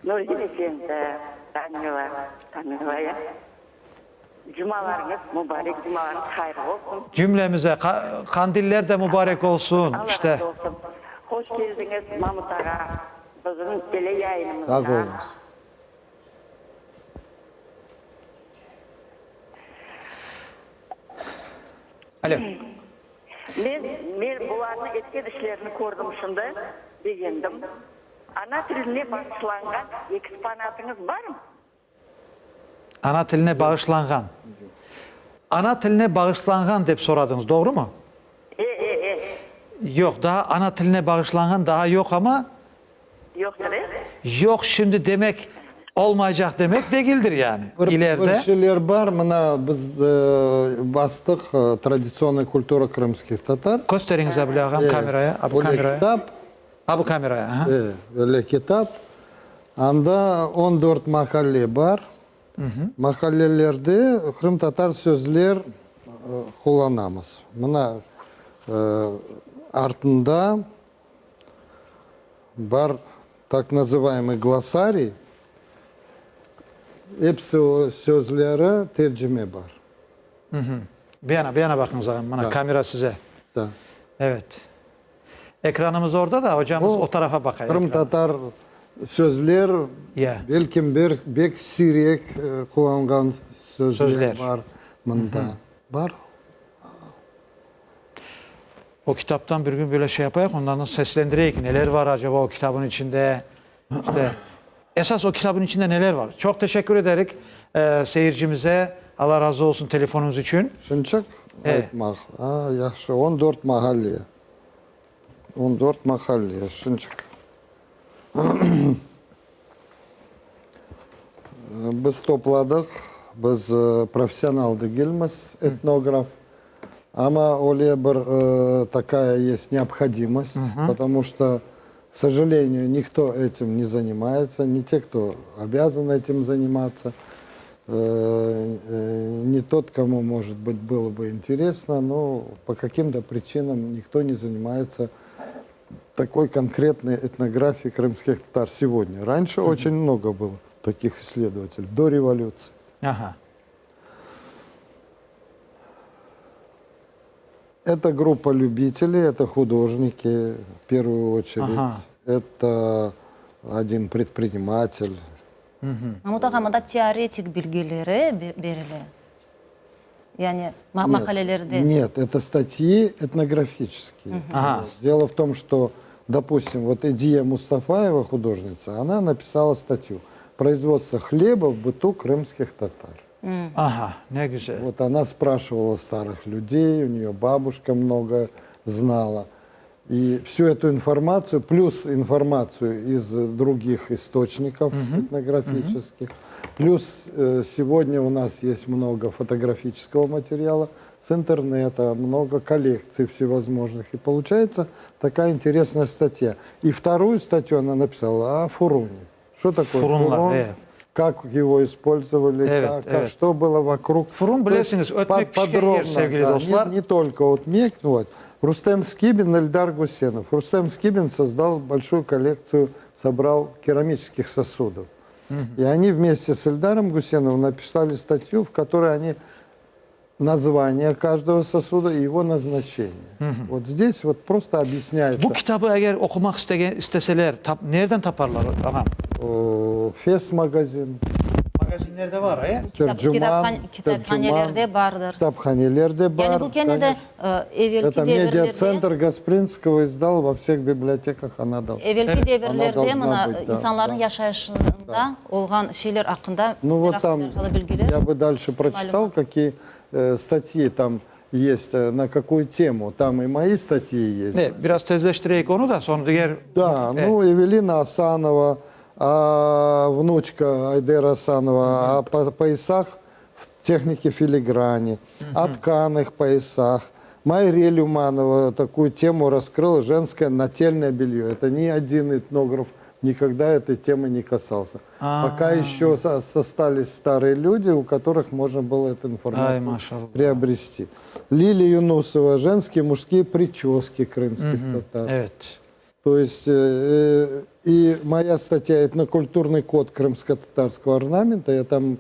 Speaker 6: Nurdin efendi, Tamila, Tamilaya, cumalarıñız mubarek, cumalarıñız hayırlı olsun.
Speaker 3: Cümlemize, qandiller de mubarek olsun,
Speaker 6: Allah
Speaker 3: işte.
Speaker 6: razı olsun. Hoş keldiñiz, Mamut ağa, bizim tele yayınımızğa.
Speaker 5: Sağ oluñız.
Speaker 3: Alo.
Speaker 6: Men, men bularnıñ etken işlerini kördim şimdi, begendim. Ana tiline bağışlanğan eksponatıñız barmı?
Speaker 3: Ana tiline bağışlanğan. Ana tiline bağışlanğan dep soradıñız, doğrumı?
Speaker 6: E, e, e.
Speaker 3: Yoq, daa ana tiline bağışlanğan daa yoq, amma.
Speaker 6: Yoqtır, e?
Speaker 3: Yoq, şimdi demek, olmaycaq demek degildir yani. İleride.
Speaker 5: Bir şeyler bar, mına biz bastıq Traditsionная культура krımskih tatar.
Speaker 3: Kösteriñiz, Abile ağam, kameraya, a bu kameraya.
Speaker 5: Öyle kitap.
Speaker 3: A bu kameraya, aha.
Speaker 5: E, öyle kitap. Anda 14 mahalle bar. Mahallelerde qırımtatar sözler qullanamız. Mına, artında bar tak nazıvaemıy glossariy, episi o sözleri tercime bar.
Speaker 3: Bu yana, bu yana baqıñız ağam, mına kamera size.
Speaker 5: Da.
Speaker 3: Evet. Ekranımız orada da, ocamız o tarafa baqa.
Speaker 5: Qırımtatar sözler, belkim bek siyrek qullanğan sözler bar mında. Bar.
Speaker 3: O kitaptan bir gün böyle şey yapayıq, ondan da seslendireyik, neler var acaba o kitabın içinde, işte, esas o kitabın içinde neler var. Çoq teşekkür ederik seyircimize, Alla razı olsun telefonıñız içün.
Speaker 5: Şunçıq aytmaq, a, yahşı, 14 mahalle, 14 mahalle, şunçıq. Biz topladıq, biz professional degilmiz, etnograf, amma öyle bir takaya есть neobhodimost, потому что, k sojalenию, nikto etim ne zanimayetsya, ne te, kto obязан etim zanimatsya, ne tot, komu, может быть, было бы интересно, но по каким-то причинам никто не занимается такой конкретной этнографии крымских татар сегодня. Раньше очень много было таких исследователей, до революции.
Speaker 3: Ага.
Speaker 5: Это группа любителей, это художники, в первую очередь.
Speaker 3: Ага.
Speaker 5: Это один предприниматель.
Speaker 4: Mamut ağa, mında teoretik bilgileri berile. Yani maqalelerde.
Speaker 5: Нет, это статьи этнографические.
Speaker 3: Ага.
Speaker 5: Дело в том, что, допустим, вот Эдия Мустафаева, художница, она написала статью «Производство хлеба в быту крымских татар».
Speaker 3: Ага, ne güzel.
Speaker 5: Вот она спрашивала старых людей, у нее бабушка много знала. И всю эту информацию, плюс информацию из других источников этнографических, плюс сегодня у нас есть много фотографического материала с интернета, много коллекций всевозможных. И получается такая интересная статья. И вторую статью она написала о фуруне. Что такое
Speaker 3: Furunlar,
Speaker 5: фурун?
Speaker 3: э.
Speaker 5: Как его использовали,
Speaker 3: Evet,
Speaker 5: как, как,
Speaker 3: evet.
Speaker 5: что было вокруг.
Speaker 3: Furun
Speaker 5: То есть
Speaker 3: bilesiñiz, ötmek pişken yer, sevgili
Speaker 5: да,
Speaker 3: dostlar.
Speaker 5: Не, не только ötmek, ну вот. Рустем Скибин, Эльдар Гусенов. Рустем Скибин создал большую коллекцию, собрал керамических сосудов. И они вместе с Эльдаром Гусеновым написали статью, в которой они название каждого сосуда и его назначение. Вот здесь вот просто объясняется.
Speaker 3: Bu kitabı eger oqumaq istegen, isteseler, tap, nereden taparlar, ağam?
Speaker 5: О, Фес magazin,
Speaker 3: Magazinlerde bar, e?
Speaker 5: Tercüman,
Speaker 4: Kitaphanelerde bardır.
Speaker 5: Kitaphanelerde bar.
Speaker 4: Yani bu kene de
Speaker 5: конечно.
Speaker 4: evelki
Speaker 5: Это
Speaker 4: devirlerde
Speaker 5: медиацентр Гаспринского издал во всех библиотеках, она дал.
Speaker 4: Evelki devirlerde
Speaker 5: должна
Speaker 4: mına
Speaker 5: быть, да,
Speaker 4: insanlarnıñ
Speaker 5: да.
Speaker 4: yaşayışında olğan şeyler aqqında
Speaker 5: Ну вот там,
Speaker 4: meraqlı bilgiler.
Speaker 5: я бы дальше прочитал, какие статьи там есть, на какую тему. Там и мои статьи есть.
Speaker 3: Ne, biraz tezleştireyik onı da, soñra diger...
Speaker 5: Да,
Speaker 3: E,
Speaker 5: ну Эвелина Асанова, а, внучка Айдера Асанова, о поясах в технике филиграни, о тканых поясах. Майре Люманова такую тему раскрыла «Женское нательное белье». Это ни один этнограф никогда этой темы не касался. Пока еще остались старые люди, у которых можно было эту
Speaker 3: Ay,
Speaker 5: информацию
Speaker 3: maşallah.
Speaker 5: приобрести. Лилия Юнусова «Женские и мужские прически крымских татар».
Speaker 3: Evet.
Speaker 5: То есть э, и моя статья «Этнокультурный код крымско-татарского орнамента», я там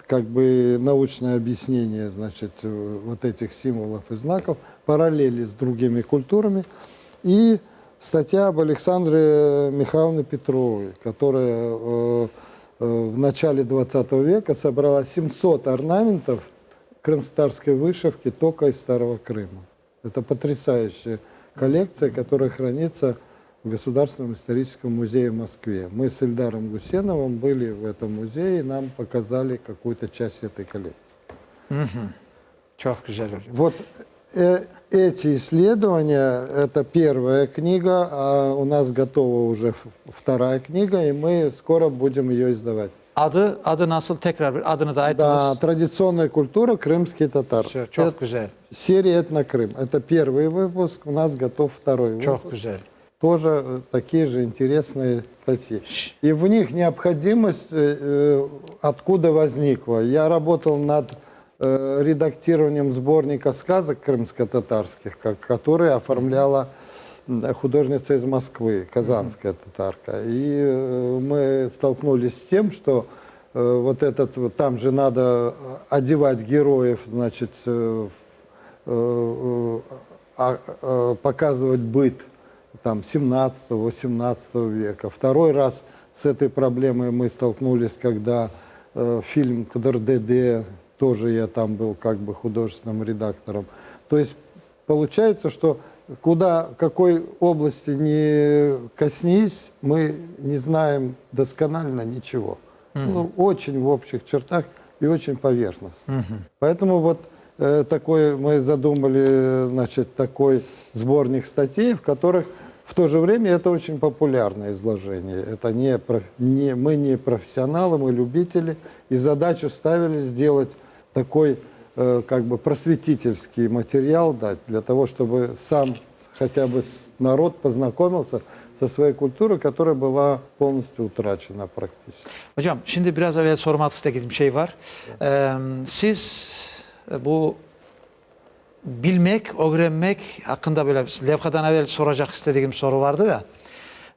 Speaker 5: как бы научное объяснение, значит, вот этих символов и знаков, параллели с другими культурами. И статья. Статья об Александре Михайловне Петровой, которая э, э, в начале 20 века собрала 700 орнаментов крымстарской вышивки только из Старого Крыма. Это потрясающая коллекция, которая хранится в Государственном историческом музее в Москве. Мы с Эльдаром Гусеновым были в этом музее, и нам показали какую-то часть этой коллекции.
Speaker 3: Çoq güzel ocam.
Speaker 5: Вот э, эти исследования, это первая книга, а у нас готова уже вторая книга, и мы скоро будем ее издавать.
Speaker 3: Adı, adı nasıl tekrar bir adını da
Speaker 5: Да,
Speaker 3: aytıñız.
Speaker 5: традиционная культура крымских татар.
Speaker 3: Всё, çoq
Speaker 5: Это
Speaker 3: güzel.
Speaker 5: серия «Этнокрым». Это первый выпуск, у нас готов второй
Speaker 3: Çoq
Speaker 5: выпуск.
Speaker 3: güzel.
Speaker 5: Тоже э, такие же интересные статьи. И в них необходимость э, э, откуда возникла. Я работал над редактированием сборника сказок крымско-татарских, который оформляла художница из Москвы, казанская татарка. И мы столкнулись с тем, что вот этот, вот там же надо одевать героев, значит, а, показывать быт там 17-18 века. Второй раз с этой проблемой мы столкнулись, когда э, фильм «Кыдыр-деде», тоже я там был как бы художественным редактором. То есть получается, что куда, какой области не коснись, мы не знаем досконально ничего. Ну, очень в общих чертах и очень поверхностно. Поэтому вот э, такой мы задумали, значит, такой сборник статей, в которых в то же время это очень популярное изложение. Это не, не, мы не профессионалы, мы любители. И задачу ставили сделать такой э, как бы просветительский материал дать, для того, чтобы сам хотя бы народ познакомился со своей культурой, которая была полностью утрачена практически.
Speaker 3: Hocam şimdi biraz evvel sormak istediğim şey var. Ee, siz e, bu bilmek, öğrenmek hakkında böyle levhadan evvel soracak istediğim soru vardı da.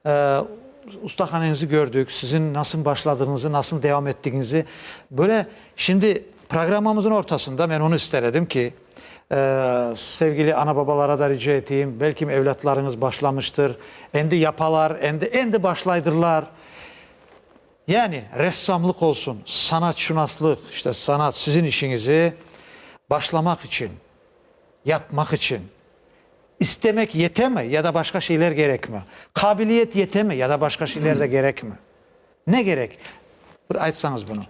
Speaker 3: Ee, ustahanenizi gördük, sizin nasıl başladığınızı, nasıl devam ettiğinizi. Böyle şimdi programımızın ortasında ben onu istedim ki e, sevgili ana babalara da rica edeyim. Belki evlatlarınız başlamıştır. Endi yapalar, endi endi başlaydırlar. Yani ressamlık olsun, sanatşınaslık, işte sanat sizin işinizi başlamak için, yapmak için istemek yete mi ya da başka şeyler gerek mi? Kabiliyet yete mi ya da başka şeyler de gerek mi? Ne gerek? Bir aytsañız bunı.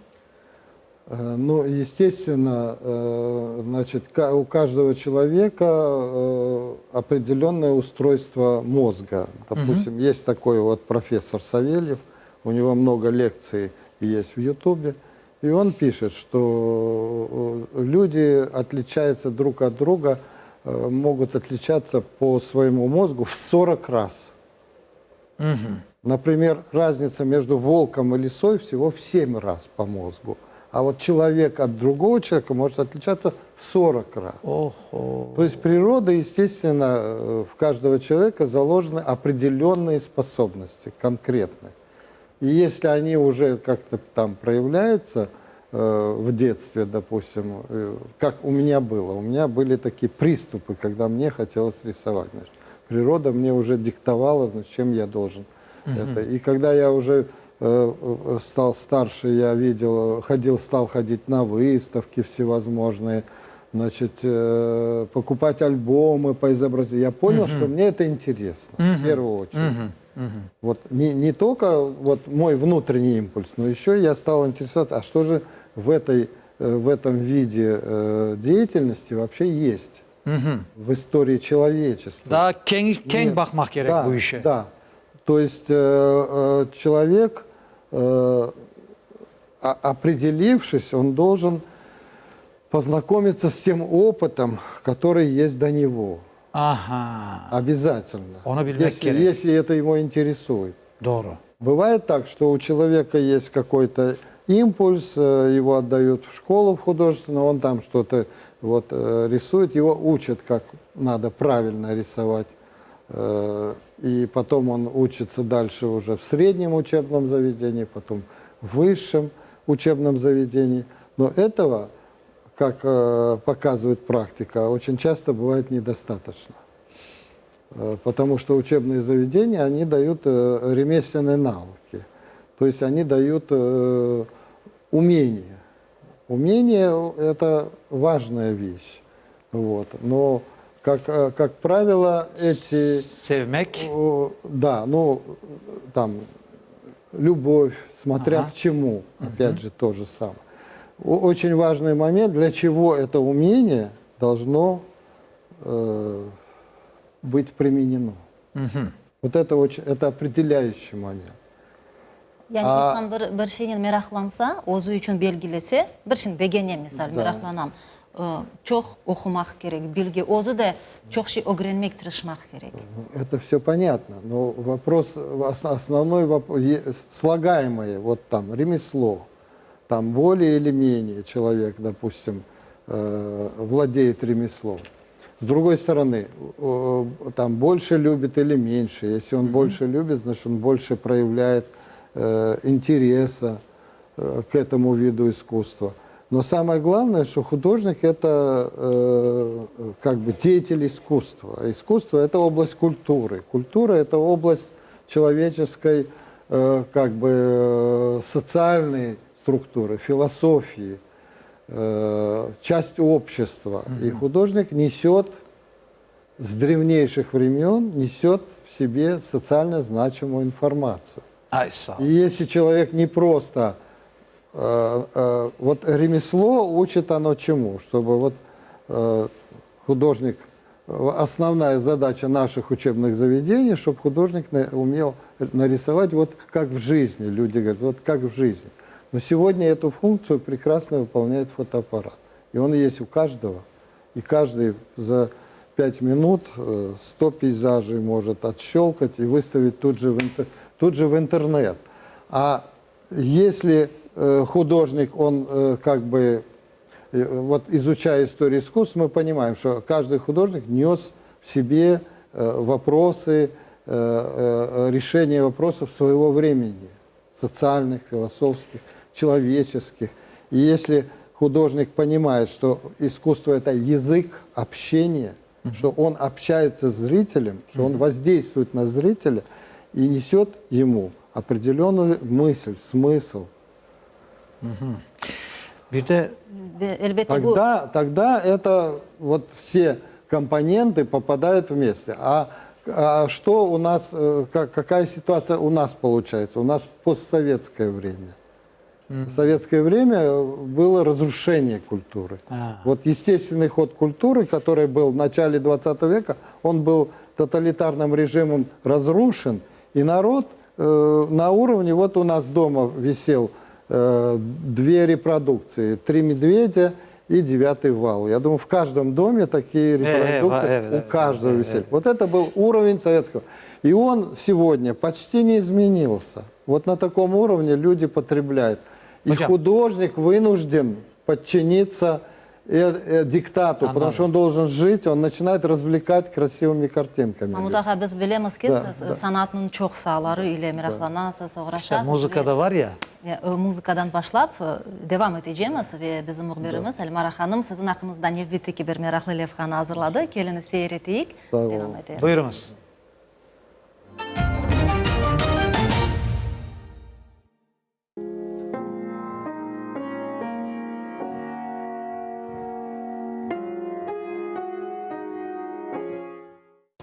Speaker 5: Э, Ну, естественно, э, значит, у каждого человека э, определенное устройство мозга. Допустим, есть такой вот профессор Савельев, у него много лекций есть в Ютубе, и он пишет, что люди отличаются друг от друга, могут отличаться по своему мозгу в 40 раз. Например, разница между волком и лисой всего в 7 раз по мозгу. А вот человек от другого человека может отличаться в 40 раз.
Speaker 3: Ого.
Speaker 5: То есть природа, естественно, э, в каждого человека заложены определенные способности, конкретные. И если они уже как-то там проявляются э, в детстве, допустим, э, как у меня было, у меня были такие приступы, когда мне хотелось рисовать. Значит, природа мне уже диктовала, значит, чем я должен это. И когда я уже э, стал старше, я видел, ходил, стал ходить на выставки всевозможные, значит, э, покупать альбомы по изобразительному. Я понял, что мне это интересно, в первую очередь. Вот не, не только вот мой внутренний импульс, но еще я стал интересоваться, а что же в, этой, э, в этом виде э, деятельности вообще есть в истории человечества.
Speaker 3: Daa keñ, keñ
Speaker 5: Нет.
Speaker 3: baqmaq kerek
Speaker 5: Да,
Speaker 3: bu işe.
Speaker 5: Да. То есть э, человек, определившись, он должен познакомиться с тем опытом, который есть до него.
Speaker 3: Aha.
Speaker 5: Обязательно.
Speaker 3: Onı bilmek
Speaker 5: Если,
Speaker 3: kerek.
Speaker 5: если это его интересует.
Speaker 3: Doğru.
Speaker 5: Бывает так, что у человека есть какой-то импульс, э, его отдают в школу в художественную, он там что-то вот э, рисует, его учат, как надо правильно рисовать. Э, И потом он учится дальше уже в среднем учебном заведении, потом в высшем учебном заведении. Но этого, как показывает практика, очень часто бывает недостаточно. Потому что учебные заведения, они дают ремесленные навыки. То есть они дают умения. Умение – это важная вещь. Вот. Но, как, как правило, эти...
Speaker 3: Sevmek.
Speaker 5: Да, ну, там, любовь, смотря ага. к чему, опять угу. же, то же самое. Очень важный момент, для чего это умение должно э, быть применено. Угу. Вот это, очень, это определяющий момент.
Speaker 4: Yani insan bir, bir şeynen meraqlansa, özü içün belgilese, bir şeyni begenem, misal, meraqlanam, çoq oqumaq kerek, bilgi, özü de çoq şey ögrenmek tırışmaq kerek.
Speaker 5: Это все понятно, но вопрос, основной вопрос, слагаемое, вот там, ремесло, там более или менее человек, допустим, владеет ремеслом. С другой стороны, там больше любит или меньше. Если он mm-hmm. больше любит, значит, он больше проявляет э, интереса э, к этому виду искусства. Но самое главное, что художник это э, как бы деятель искусства. А искусство это область культуры. Культура это область человеческой э, как бы э, социальной структуры, философии, э, часть общества. Mm-hmm. И художник несет с древнейших времен несет в себе социально значимую информацию. И если человек не просто... Э, э, вот ремесло учит оно чему? Чтобы вот э, художник... Основная задача наших учебных заведений, чтобы художник умел нарисовать вот как в жизни. Люди говорят, вот как в жизни. Но сегодня эту функцию прекрасно выполняет фотоаппарат. И он есть у каждого. И каждый за 5 минут 100 пейзажей может отщелкать и выставить тут же в, интер, тут же в интернет. А если художник, он как бы, вот изучая историю искусств, мы понимаем, что каждый художник нес в себе вопросы, решение вопросов своего времени, социальных, философских, человеческих. И если художник понимает, что искусство – это язык общения, mm-hmm. что он общается с зрителем, что mm-hmm. он воздействует на зрителя и несет ему определенную мысль, смысл.
Speaker 3: Mm-hmm. Bir de
Speaker 5: тогда, тогда это вот все компоненты попадают вместе. А, а что у нас, как, какая ситуация у нас получается? У нас постсоветское время. В советское время было разрушение культуры. А. Вот естественный ход культуры, который был в начале 20 века, он был тоталитарным режимом разрушен, и народ э, на уровне, вот у нас дома висел э, две репродукции, «Три медведя» и «Девятый вал». Я думаю, в каждом доме такие репродукции э, э, у каждого висели. Вот это был уровень советского. И он сегодня почти не изменился. Вот на таком уровне люди потребляют. И Hocam. художник вынужден подчиниться э, э, диктату, потому что он должен жить, он начинает развлекать красивыми картинками.
Speaker 4: Mamut ağa, biz bilemiz ki, siz sanatnıñ çoq saaları ile meraqlanasız, oğraşasız.
Speaker 3: İşte muzıka da var ya.
Speaker 4: Muzıkadan başlap devam etecemiz ve bizim mühbirimiz Elmara hanım siziñ aqqıñızda nevbetteki bir meraqlı levhanı azırladı. Keliñiz seyir eteyik.
Speaker 5: Sağ oluñız.
Speaker 3: Buyurıñız.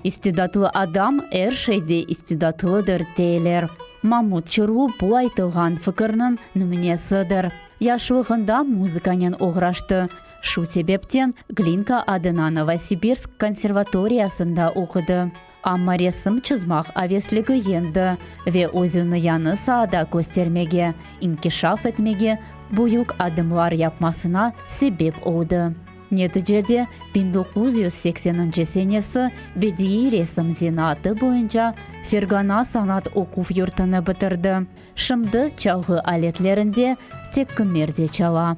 Speaker 1: İstidatlı adam er şeyde istidatlıdır, deyler. Mamut Çurlu bu aytılğan fikirniñ nümünesidir. Yaşlığında muzıkanen oğraştı. Şu sebepten Glinka adına Novosibirsk konservatoriyasında oqudı. Amma resim çızmaq avesligi yeñdi ve özüni yañı saada köstermege, inkişaf etmege, büyük adımlar yapmasına sebep oldı. Neticede, 1980-nci senesi bediiy resim zenaatı boyunca Fergana sanat oquv yurtını bitirdi. Şimdi çalğı aletlerinde tek kimerde çala.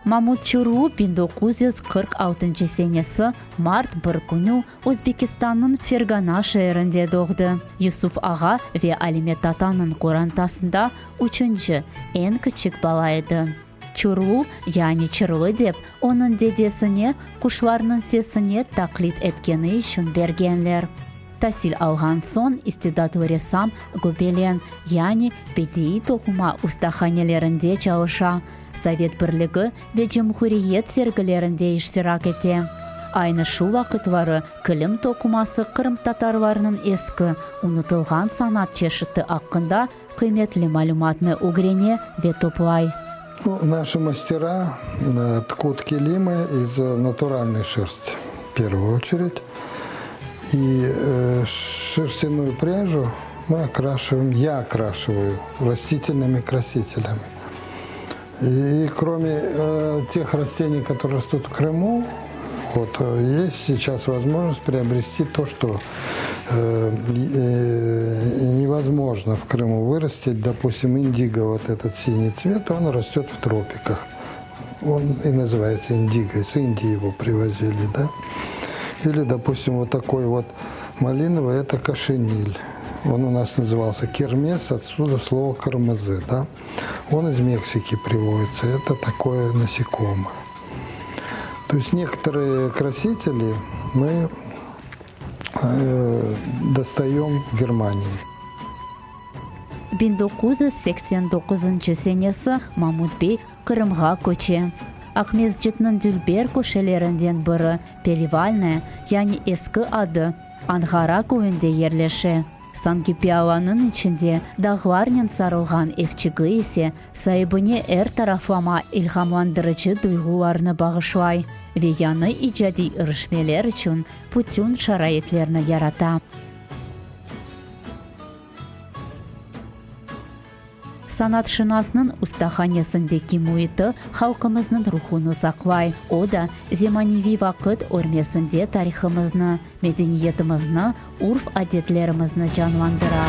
Speaker 1: Mamut Çurlu 1946 senesi mart bir künü Özbekistannıñ Fergana şeerinde doğdı. Yusuf ağa ve Alime tatanıñ qorantasında üçünci, eñ kiçik bala edi. Çurlu, yani Çırlı dep, onıñ dedesine quşlarnıñ sesine taqlit etkeni içün bergenler. Tasil alğan soñ istidatlı ressam gobelen, yani bediiy toquma ustahanelerinde çalışa, Sovet Birligi ve cumhuriyet sergilerinde iştirak ete. Aynı şu vaqıtları kilim toquması qırımtatarlarnıñ eski, unutılğan sanat çeşiti aqqında qıymetli malümatnı ögrene ve toplay.
Speaker 5: Ну, наши мастера ткут килимы из натуральной шерсти, в первую очередь. И шерстяную пряжу мы окрашиваем, я окрашиваю растительными красителями. И кроме э, тех растений, которые растут в Крыму, вот, есть сейчас возможность приобрести то, что э, э, невозможно в Крыму вырастить. Допустим, индиго, вот этот синий цвет, он растет в тропиках. Он и называется индиго, из Индии его привозили, да. Или, допустим, вот такой вот малиновый, это кошениль. Он у нас назывался кермес, отсюда слово кармазы, да. Он из Мексики приводится, это такое насекомое. То есть некоторые красители мы э, достаем в Германии.
Speaker 1: 1989 senesi Mamut bey Qırımğa köçe. Aqmescitniñ dülber köşelerinden biri, Perevalnaya, yani eski adı, Anğara köyünde yerleşe. Sanki pialanıñ içinde dağlarnen sarılğan evçigi ise saibine er taraflama ilhamlandırıcı duyğularnı bağışlay ve yañı icadiy irişmeler içün bütün şaraitlerni yarata. Sanatşınasnıñ ustahanesindeki müiti halqımıznıñ ruhunı saqlay, o da zemaneviy vaqıt örmesinde tarihımıznı, medeniyetimizni, urf-adetlerimizni canlandıra.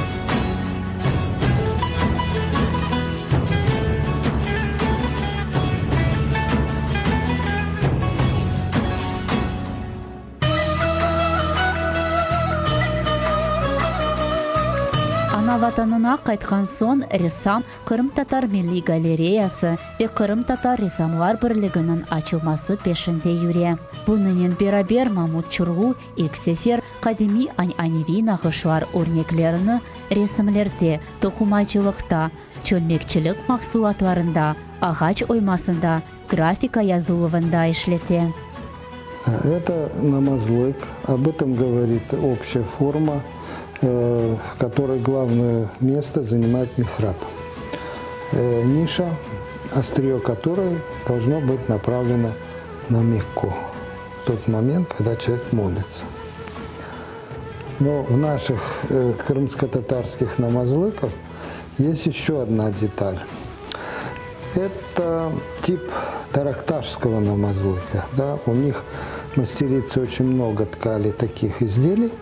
Speaker 1: Ana-Vatanına qaytqan soñ ressam Qırımtatar milliy galereyası ve Qırımtatar ressamlar birliginiñ açılması peşinde yüre. Bunınen beraber Mamut Çurlu ilk sefer qadimiy añaneviy nağışlar örneklerini resimlerde, toqumacılıqta, çölmekçilik mahsulatlarında, ağaç oymasında, grafika yazıluvında işlete.
Speaker 5: Это намазлык, об этом говорит общая форма, в которой главное место занимает михраб. Ниша, острие которой должно быть направлено на Мекку в тот момент, когда человек молится. Но в наших крымско-татарских намазлыках есть еще одна деталь. Это тип таракташского намазлыка. Да? У них мастерицы очень много ткали таких изделий.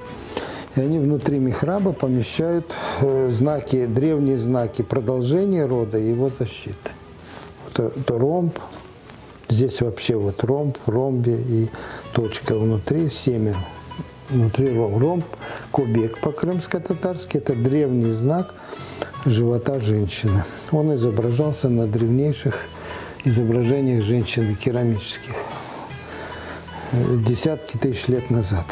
Speaker 5: И они внутри михраба помещают э, знаки, древние знаки продолжения рода и его защиты. Вот это ромб, здесь вообще вот ромб, ромбе и точка внутри, семя внутри ромб. Ромб, кобек по-крымско-татарски, это древний знак живота женщины. Он изображался на древнейших изображениях женщины керамических десятки тысяч лет назад.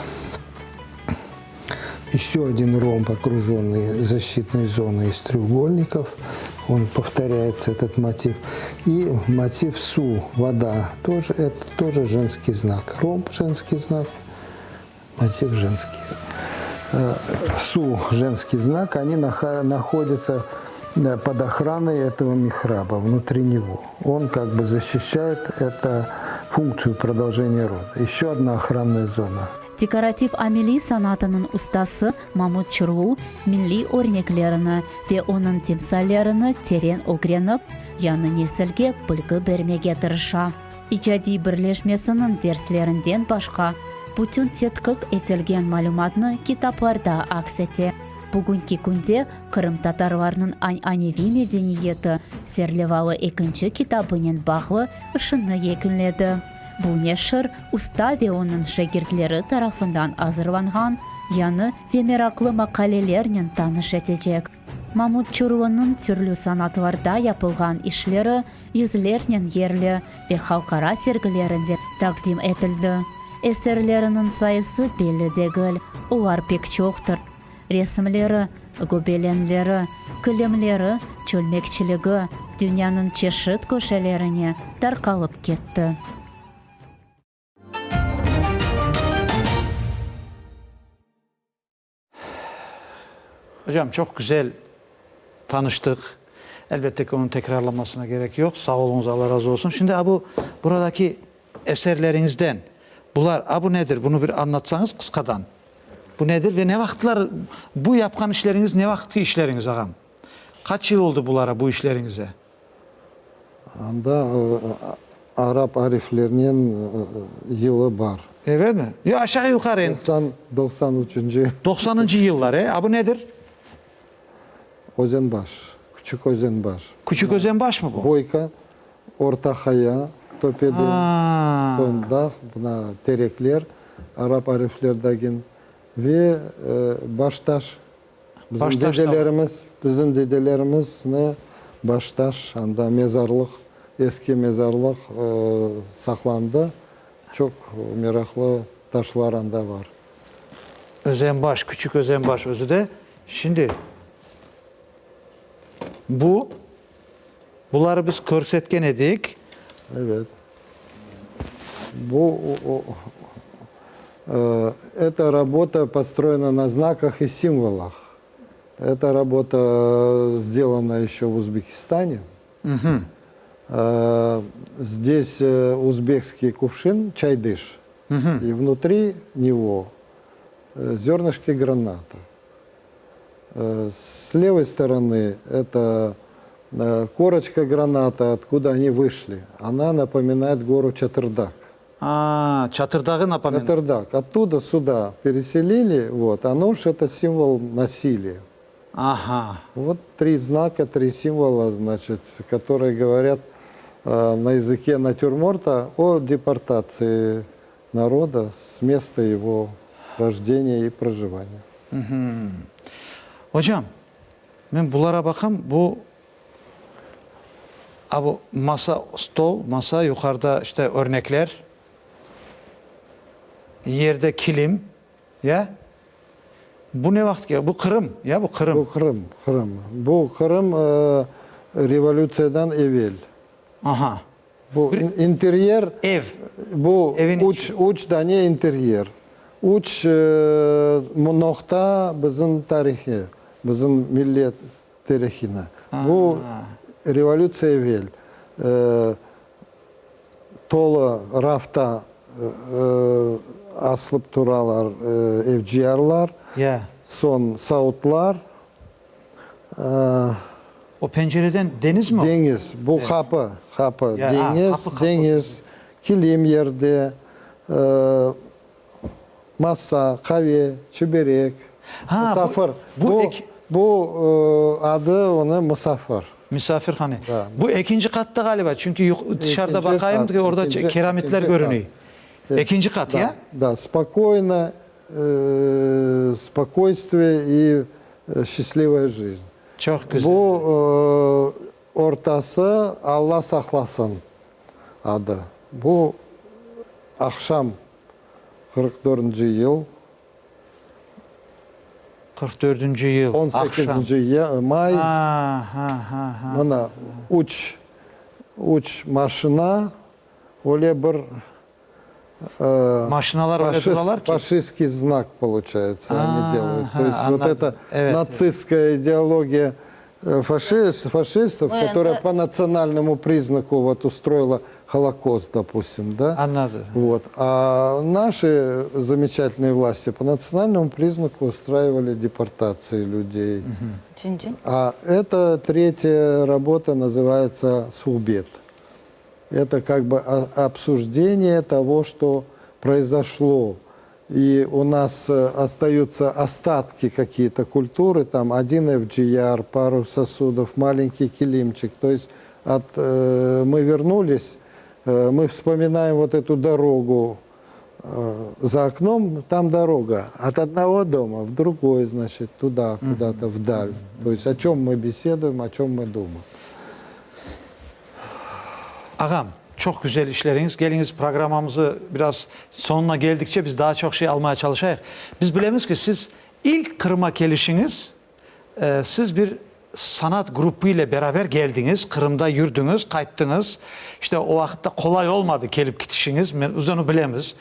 Speaker 5: Еще один ромб, окруженный защитной зоной из треугольников. Он повторяется, этот мотив. И мотив су, вода, тоже, это тоже женский знак. Ромб – женский знак, мотив женский. Э, су – женский знак, они находятся э, под охраной этого михраба, внутри него. Он как бы защищает эту функцию продолжения рода. Еще одна охранная зона.
Speaker 1: Dekorativ-ameliy sanatınıñ ustası Mamut Çurlu milliy örneklerini ve onıñ timsallerini teren ögrenip, yañı nesilge bilgi bermege tırışa. İcadiy birleşmesiniñ derslerinden başqa, bütün tedqiq etilgen malümatnı kitaplarda aks ete. Bugünki künde qırımtatarlarnıñ añaneviy medeniyeti serlevalı ekinci kitabınen bağlı işini yekünledi. Bu neşir usta ve onıñ şegirtleri tarafından azırlanğan yañı ve meraqlı maqalelernen tanış etecek. Mamut Çurlunıñ türlü sanatlarda yapılğan işleri yüzlernen yerli ve halqara sergilerinde taqdim etildi. Eserleriniñ sayısı belli degil, olar pek çoqtır. Resimleri, göbelenleri, kilimleri, çölmekçiligi dünyanıñ çeşit köşelerine tarqalıp ketti.
Speaker 3: Hocam, çoq güzel tanıştıq. Elbette ki, onıñ tekrarlamasına kerek yoq. Sağ oluñız, Alla razı olsun. Şimdi a bu buradaki eserleriñizden, bular, a bu nedir? Bunı bir añlatsañız qısqadan. Bu nedir ve ne vaqıtlar bu yapqan işleriñiz ne vaqıtki işleriñiz, ağam? Qaç yıl oldı bulara, bu işleriñize?
Speaker 5: Anda arap ariflerinen yılı bar.
Speaker 3: Evet mi? Yo, aşağı yuqarı endi.
Speaker 5: 93-nci.
Speaker 3: Doqsanıncı yıllar, e? A bu nedir?
Speaker 5: Özenbaş. Küçük Özenbaş.
Speaker 3: Küçük Özenbaş mı bu?
Speaker 5: Boyka, Orta Haya, töpede, soñ dağ, mına terekler, arap ariflerdagin ve Baştaş. Bizim dedelerimiz, bizim dedelerimizni Baştaş, anda mezarlıq, eski mezarlıq saqlandı. Çoq meraqlı taşlar anda bar.
Speaker 3: Özenbaş, Küçük Özenbaş özü de. Şimdi bu, buları biz körsetken edik.
Speaker 5: Evet. Bu, Эта работа построена на знаках и символах. Эта работа сделана еще в Узбекистане. Угу. Здесь узбекский кувшин чайдыш. Угу. И внутри него зернышки граната. С левой стороны это корочка граната, откуда они вышли. Она напоминает гору Чатырдак.
Speaker 3: А, Çatırdağı напоминает.
Speaker 5: Чатырдак. Оттуда сюда переселили, вот, а нож это символ насилия.
Speaker 3: Ага.
Speaker 5: Вот три знака, три символа, значит, которые говорят э, на языке натюрморта о депортации народа с места его рождения и проживания.
Speaker 3: Ocam, men bulara baqam, bu A bu masa, stol, masa, yuqarıda işte örnekler, yerde kilim, ya? Bu ne vaqıt ke, bu Qırım, ya bu Qırım?
Speaker 5: Bu Qırım, Qırım. Bu Qırım revolütsiyadan evel.
Speaker 3: Aha.
Speaker 5: Bu interyer.
Speaker 3: Ev.
Speaker 5: Bu üç, üç dane interyer. Üç noqta bizim tarihi, bizim millet Terehina. Bu revolütsiya evel tolu rafta asılıp turalar evciyarlar, soñ savutlar.
Speaker 3: O pencereden deñiz mi o?
Speaker 5: Deñiz. Bu qapı, qapı. Deñiz, deñiz, kilim yerde, Masa, qave, çiberek, musafir. Bu, bu adı onı musafir.
Speaker 3: Misafirhane. Bu ekinci qatta ğaliba, çünki tışarıda baqayım, orada keramitler körüney. Ekinci qat, ya?
Speaker 5: Da, spokoyno, spokoystviye i şçastlivaya jizn.
Speaker 3: Çoq güzel.
Speaker 5: Bu ortası Alla saqlasın adı. Bu aqşam 44-nci yıl.
Speaker 3: 44-nci yıl, aqşam.
Speaker 5: 18-nci may.
Speaker 3: Ha, ha, ha, ha.
Speaker 5: Mına, üç, üç maşina, öyle bir
Speaker 3: Maşinalar öyle duralar ki.
Speaker 5: Faşistskiy znak poluçayetsâ, oni delayut. To est vot
Speaker 3: Anladım,
Speaker 5: eto
Speaker 3: evet.
Speaker 5: natsistskaya ideologiya faşistov, kotoraya po natsionalnomu priznaku vot ustroila Holokost, dopustim, da?
Speaker 3: Anladım.
Speaker 5: Vot. A naşi zameçatelnıye vlasti po natsionalnomu priznaku ustraivali deportatsii lyudey.
Speaker 4: Üçünci.
Speaker 5: A eto tretya rabota nazıvayetsâ Suhbet. Eto kak bı obsujdenıye togo, çto proizoşlo. И у нас э, остаются остатки какие-то культуры, там один FGR, пару сосудов, маленький килимчик. То есть от, э, мы вернулись, э, мы вспоминаем вот эту дорогу э, за окном, там дорога от одного дома в другой, значит, туда, куда-то вдаль. То есть о чем мы беседуем, о чем мы думаем.
Speaker 3: Ağam, çoq güzel işleriñiz. Keliñiz, programmamızı biraz soñuna keldikçe biz daa çoq şey almaya çalışayıq. Biz bilemiz ki, siz ilk Qırıma kelişiñiz, siz bir sanat gruppı ile beraber keldiñiz, Qırımda yürdiñiz, qayttıñız. İşte, o vaqıtta qolay olmadı kelip kitişiñiz, men, biz onı bilemiz.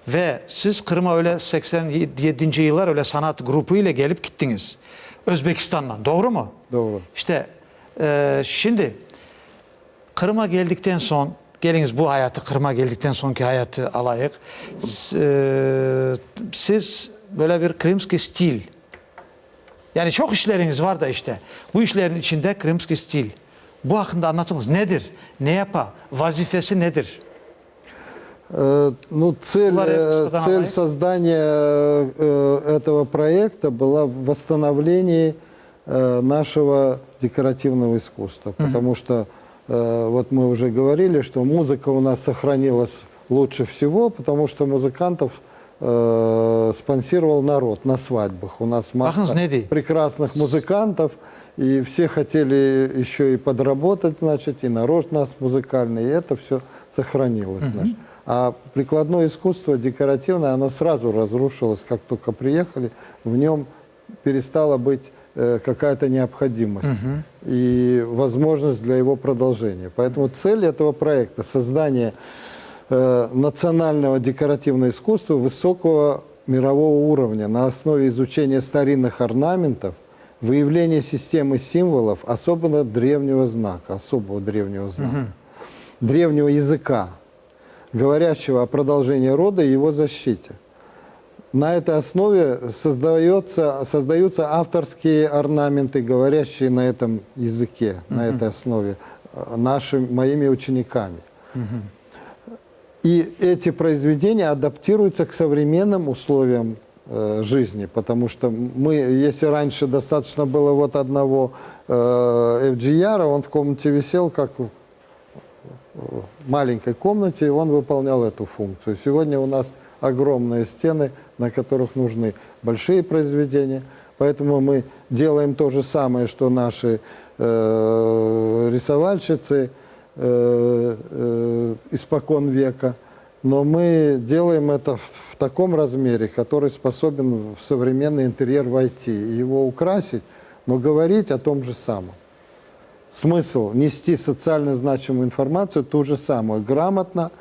Speaker 3: Ve siz Qırıma öyle 87-nci yıllar öyle sanat gruppı ile kelip kittiñiz. Özbekistandan, doğrumı?
Speaker 5: Doğru.
Speaker 3: İşte, şimdi Qırıma geldikten soñ, keliñiz bu ayatı, Qırıma geldikten soñki ayatı alayıq. Siz böyle bir krımskiy stil, yani çoq işleriñiz var da işte, bu işlerniñ içinde krımskiy stil. Bu aqqında añlatıñız, nedir, ne yapa, vazifesi nedir?
Speaker 5: Ну, цель, цель создания этого проекта была в восстановлении нашего декоративного искусства, потому что вот мы уже говорили, что музыка у нас сохранилась лучше всего, потому что музыкантов э, спонсировал народ на свадьбах. У нас масса прекрасных музыкантов, и все хотели еще и подработать, значит, и народ нас музыкальный, и это все сохранилось. Угу. Значит. А прикладное искусство декоративное, оно сразу разрушилось, как только приехали, в нем перестала быть э, какая-то необходимость угу. и возможность для его продолжения. Поэтому цель этого проекта – создание э, национального декоративного искусства высокого мирового уровня на основе изучения старинных орнаментов, выявления системы символов, особенно древнего знака, особого древнего знака, угу. древнего языка, говорящего о продолжении рода и его защите. На этой основе создается, создаются авторские орнаменты, говорящие на этом языке, угу. на этой основе, э, нашими, моими учениками. Угу. И эти произведения адаптируются к современным условиям э, жизни, потому что мы, если раньше достаточно было вот одного э, FGR, он в комнате висел как в маленькой комнате, и он выполнял эту функцию. Сегодня у нас огромные стены, на которых нужны большие произведения, поэтому мы делаем то же самое, что наши э, рисовальщицы э, э, испокон века, но мы делаем это в, в таком размере, который способен в современный интерьер войти и его украсить, но говорить о том же самом. Смысл нести социально значимую информацию ту же самую, грамотно,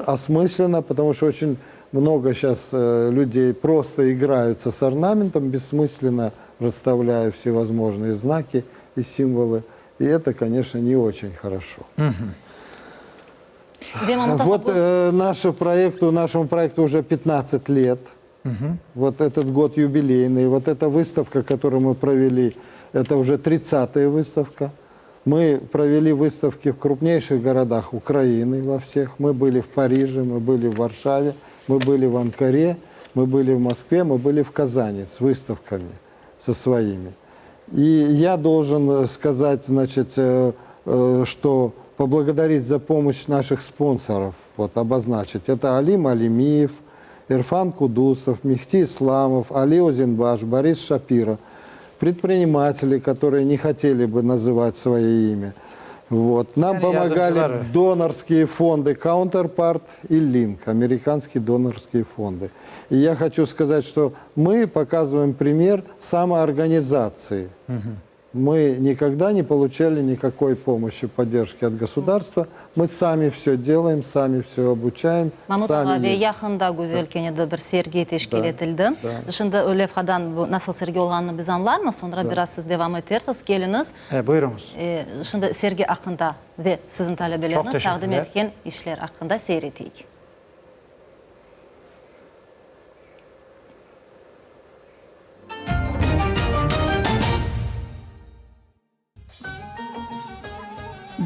Speaker 5: осмысленно, потому что очень много сейчас э, людей просто играются с орнаментом, бессмысленно расставляя всевозможные знаки и символы. И это, конечно, не очень хорошо. Вот э, нашему проекту, нашему проекту уже 15 лет. Угу. Вот этот год юбилейный. Вот эта выставка, которую мы провели, это уже 30-я выставка. Мы провели выставки в крупнейших городах Украины во всех. Мы были в Париже, мы были в Варшаве, мы были в Анкаре, мы были в Москве, мы были в Казани с выставками со своими. И я должен сказать, значит, э, э, что поблагодарить за помощь наших спонсоров, вот обозначить. Это Алим Алимиев, Ирфан Кудусов, Мехти Исламов, Али Озенбаш, Борис Шапира. Предприниматели, которые не хотели бы называть свое имя. Вот. Нам помогали донорские фонды Counterpart и Link, американские донорские фонды. И я хочу сказать, что мы показываем пример самоорганизации. Угу. Мы никогда не получали никакой помощи, поддержки от государства. Мы сами все делаем, сами все обучаем.
Speaker 4: Mamut
Speaker 5: сами
Speaker 4: ağa, ve
Speaker 5: ездим.
Speaker 4: yaqında güzel kene de bir sergi teşkil etildi. Şimdi o levhadan bu nasıl sergi olğanını biz añlarmız, soñra biraz siz devam etersiz. Keliñiz.
Speaker 3: E, buyurıñız.
Speaker 4: E, şimdi sergi aqqında ve siziñ talebeleriñiz taqdim etken işler aqqında seyir eteyik.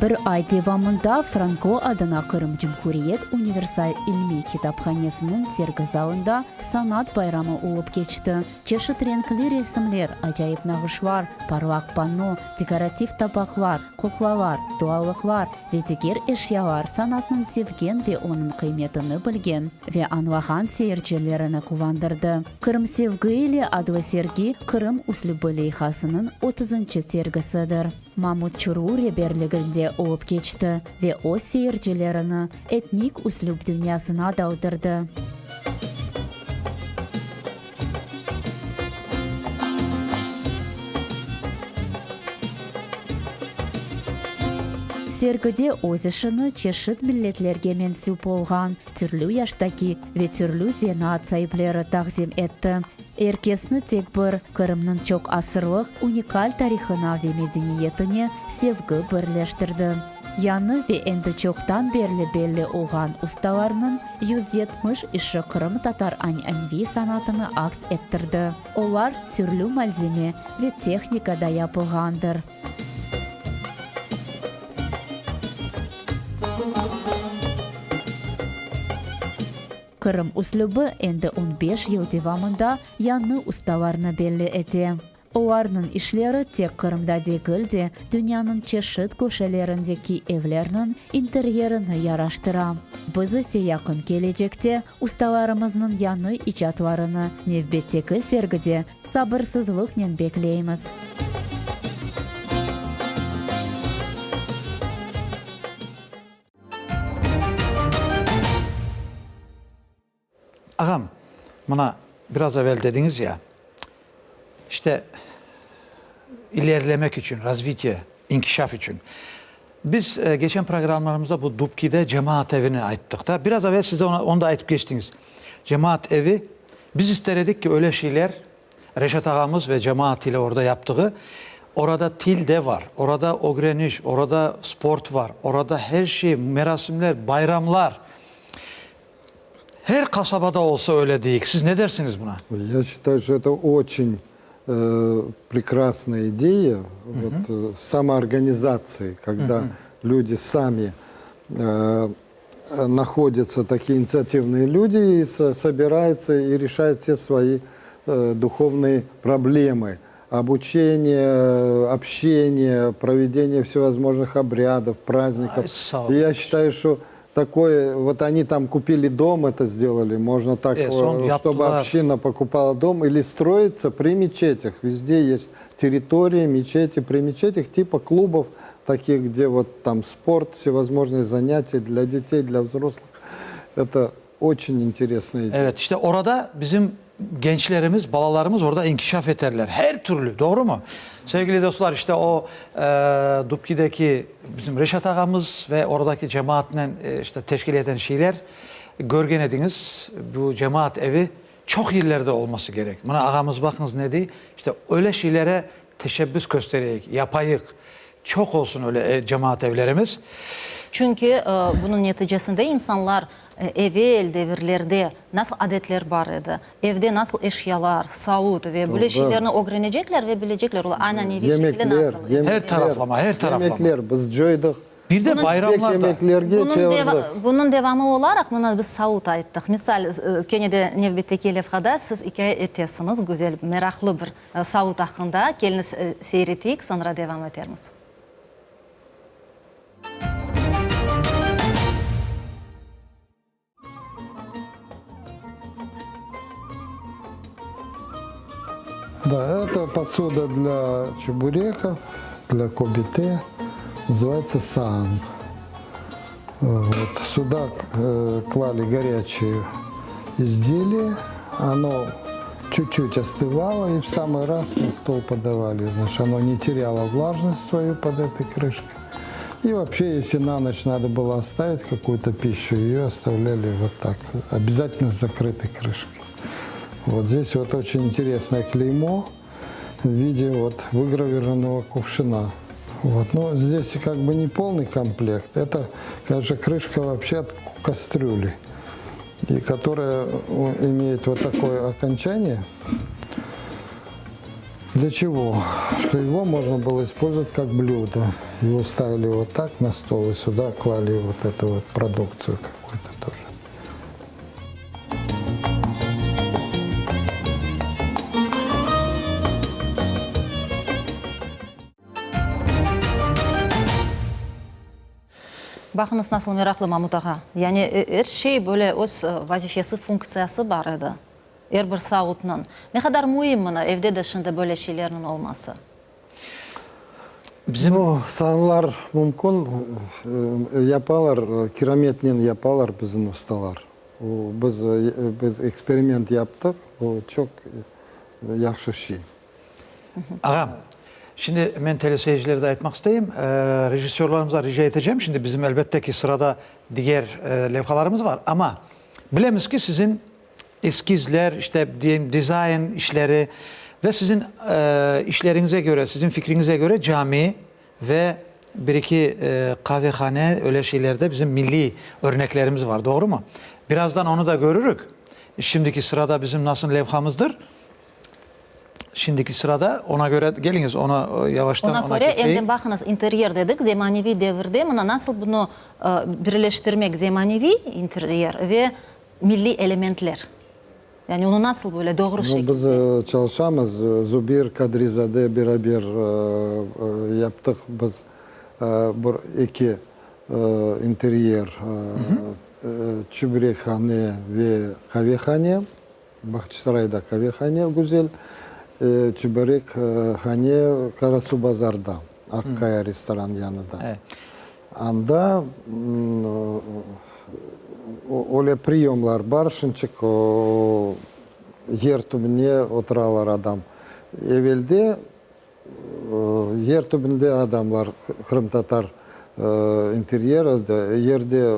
Speaker 1: Bir ay devamında Franko adına Qırım Cumhuriyet universal ilmiy kitaphanesiniñ sergi zalında sanat bayramı olıp keçti. Çeşit renkli resimler, acayip nağışlar, parlaq panno, dekorativ tabaqlar, qoqlalar, dualıqlar ve diger eşyalar sanatnıñ sevgen ve onıñ qıymetini bilgen ve añlağan seyircilerini quvandırdı. Qırım sevgi ile adlı sergi Qırım üslübi leyhasınıñ otuzıncı sergisidir. Mamut Çurlu reberliginde olıp keçti ve öz seyircilerini etnik üslüp dünyasına daldırdı. Sergide öz işini çeşit milletlerge mensüp olğan, türlü yaştaki ve türlü zenaat saipleri taqdim etti. Er kesni tek bir Qırımnıñ çoq asırlıq unikal tarihına ve medeniyetine sevgi birleştirdi. Yañı ve endi çoqtan berli belli olğan ustalarnıñ 170 işi qırımtatar añaneviy sanatını aks ettirdi. Olar türlü malzeme ve tehnikada yapılğandır. Qırım üslübi endi on beş yıl devamında yañı ustalarnı belli ete. Olarnıñ işleri tek Qırımda degil de, dünyanıñ çeşit köşelerindeki evlerniñ interyerini yaraştıra. Biz ise yaqın kelecekte ustalarımıznıñ yañı icatlarını nevbetteki sergide sabırsızlıqnen bekleymiz.
Speaker 3: Ağam, mına biraz evel dediñiz ya, işte ilerilemek içün, razvitiye, inkişaf içün. Biz geçen programlarımızda bu Dubkide cemaat evini ayttıq da. Biraz evel siz de onı da aytıp keçtiñiz. Cemaat evi, biz ister edik ki, öyle şeyler Reşat ağamız ve cemaat ile orada yaptığı, orada til de var, orada ögreniş, orada sport var, orada her şey, merasimler, bayramlar. Her qasabada olsa öyle deyik. Siz ne dersiñiz buna?
Speaker 5: Ya считаю, что это очень прекрасная идея, вот, самоорганизации, когда люди сами находятся такие инициативные люди и собираются и решают все свои духовные проблемы. Обучение, общение, проведение всевозможных обрядов, праздников. И я считаю, что такое, вот они там купили дом, это сделали, можно так, чтобы община покупала дом или строиться при мечетях. Везде есть территории, мечети, при мечетях типа клубов, таких, где вот там спорт, всевозможные занятия для детей, для взрослых. Это очень интересная идея.
Speaker 3: Evet, işte orada bizim gençlerimiz, balalarımız orada inkişaf eterler. Her türlü, doğru mu? Sevgili dostlar, işte o e, Dubkideki bizim Reşat ağamız ve oradaki cemaatnen e, işte teşkil eden şeyler körgen ediñiz. Bu cemaat evi çoq yerlerde olması kerek. Mına ağamız baqıñız ne dey? İşte öyle şeylere teşebbüs köstereyik, yapayıq. Çoq olsun öyle cemaat evlerimiz.
Speaker 4: Çünki bunıñ neticesinde insanlar evel devirlerde nasıl adetler bar edi, evde nasıl eşyalar, savut ve böyle şeylerni ögrenecekler ve bilecekler, olar ananeviy şekilde nasıl
Speaker 3: edi. Her taraflama, her taraflama.
Speaker 5: Yemekler, biz coydıq.
Speaker 3: Bir de bayramlarda.
Speaker 5: Yemeklerge çevirdik.
Speaker 4: Bunıñ devamı olaraq, mına biz savut ayttıq. Misal, kene de nevbetteki levhada siz ikâye etesiñiz, güzel, meraqlı bir Savut aqqında, keliñiz seyir eteyik, soñra devam etermiz.
Speaker 5: Да, это посуда для чебуреков, для кобите, называется саан. Вот. Сюда э, клали горячие изделия, оно чуть-чуть остывало и в самый раз на стол подавали. Значит, оно не теряло влажность свою под этой крышкой. И вообще, если на ночь надо было оставить какую-то пищу, ее оставляли вот так, обязательно с закрытой крышкой. Вот здесь вот очень интересное клеймо в виде вот выгравированного кувшина. Вот. Но здесь как бы не полный комплект. Это, конечно, крышка вообще от кастрюли, и которая имеет вот такое окончание. Для чего? Что его можно было использовать как блюдо. Его ставили вот так на стол и сюда клали вот эту вот продукцию какую-то тоже.
Speaker 4: Baqıñız, nasıl meraqlı, Mamut ağa. Yani er şey böyle öz vazifesi, funktsiyası bar edi. Er bir savutnıñ. Ne qadar müim mına evde de şimdi böyle şeylerniñ olması.
Speaker 3: Bizim.
Speaker 5: No, sanlar mümkün, yapalar, kirametnen yapalar bizim ustalar. O, biz, biz eksperiment yaptıq, o çoq yahşı şey.
Speaker 3: Ağam, şimdi men teleseyircilerge aytmaq isteyim, rejissörlarımızğa rica etecem, şimdi bizim elbette ki sırada diger levhalarımız var, amma bilemiz ki siziñ eskizler, işte, deyim, dizayn işleri ve siziñ işleriñize köre, siziñ fikriñize köre cami ve bir-eki qavehane, öyle şeylerde bizim milliy örneklerimiz var, doğrumı? Birazdan onı da körürik. Şimdiki sırada bizim nasıl levhamızdır? Şimdiki sırada, ona köre, keliñiz, onı yavaştan
Speaker 4: Ona
Speaker 3: ona
Speaker 4: köre, em
Speaker 3: keçeyik.
Speaker 4: de baqıñız, interyer dedik, zemaneviy devirde mına nasıl bunı birleştirmek, zemaneviy interyer ve milliy elementler. Yani onı nasıl böyle doğru
Speaker 5: No,
Speaker 4: şekilde.
Speaker 5: biz çalışamız, Zubir Kadrizade beraber yaptıq biz bir eki interyer, çübrekhane ve qavehane. Bağçasarayda qavehane güzel, çüberek hane Qarasuvbazarda, Aqqaya restoran yanında. Anda öyle priyomlar bar, şınçıq yer tübüne oturalar adam. Evelde yer tübünde adamlar, qırımtatar interyer, yerde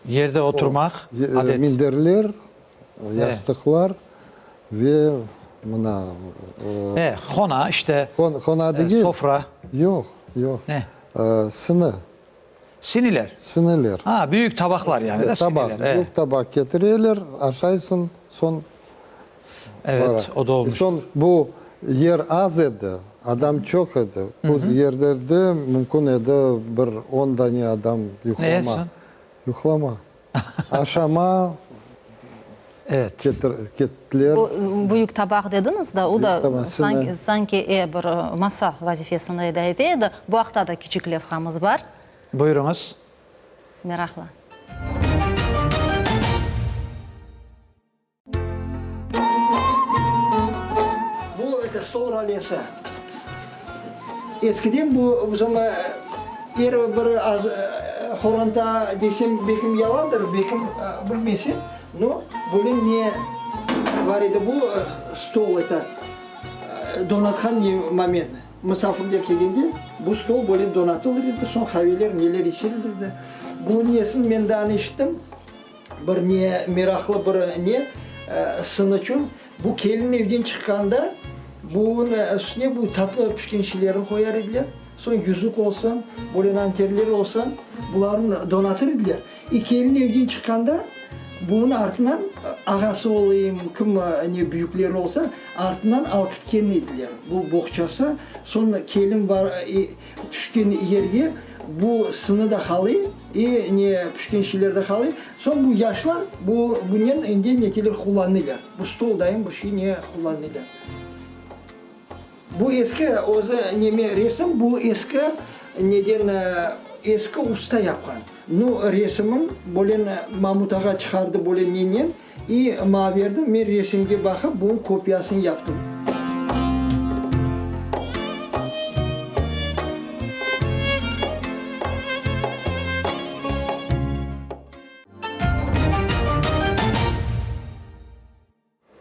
Speaker 3: Yerde oturmaq adet.
Speaker 5: Minderler, yastıqlar ve mına.
Speaker 3: E, hona, işte.
Speaker 5: Hona degil.
Speaker 3: Sofra.
Speaker 5: Yoq, yoq.
Speaker 3: Ne?
Speaker 5: Sını.
Speaker 3: Siniler.
Speaker 5: Siniler.
Speaker 3: Ha, büyük tabaqlar yani, da,
Speaker 5: Tabaq,
Speaker 3: siniler.
Speaker 5: büyük tabaq ketireler, aşaysıñ, soñ.
Speaker 3: Evet, o da olmuş.
Speaker 5: Soñ bu yer az edi, adam çoq edi. Bu yerlerde mümkün edi bir on dane adam yuqlama. Yuqlama. Aşama,
Speaker 3: Evet.
Speaker 5: kettiler.
Speaker 4: Bu büyük tabaq dediñiz da, o da sanki e bir masa vazifesini eda ete edi. Bu aqta da kiçik levhamız bar.
Speaker 3: Buyurıñız.
Speaker 4: Meraqlı.
Speaker 7: Bu, eto, stol ralesi. Eskiden bu bizim er bir az qoranta desem belkim yalandır, belkim bilmesem, no, böyle ne bar edi bu stol, eto, donatqan ne moment. Musafirler kelgende bu stol böyle donatılır edi, soñ qaveler, neler içilir edi. Bunıñ nesini men daa eşittim. Bir ne meraqlı bir ne, sınıçün, bu kelin evden çıqqanda, bunıñ üstüne bu tatlı pişken şeylerni qoyar ediler, soñ yüzük olsun, böyle nanterler olsun, bularnı donatır ediler. İ kelin evden çıqqanda, bunıñ artından ağası olayım, kim ne büyükleri olsa, artından alıp ketken ediler bu boğçası. Soñ kelin bar tüşken yerge bu sını da qalıy. E, ne, pişken şeyler de qalıy. Soñ bu yaşlar bu, bunen endi neteler qullanıylar. Bu stol dayın bir şey ne qullanıylar. Bu eski özü neme resim, bu eski neden, eski usta yapqan. Nu, resimin bölen Mamut ağa çıqardı bölen nenen, i maña berdi, men resimge baqıp bunıñ kopiyasını yaptım.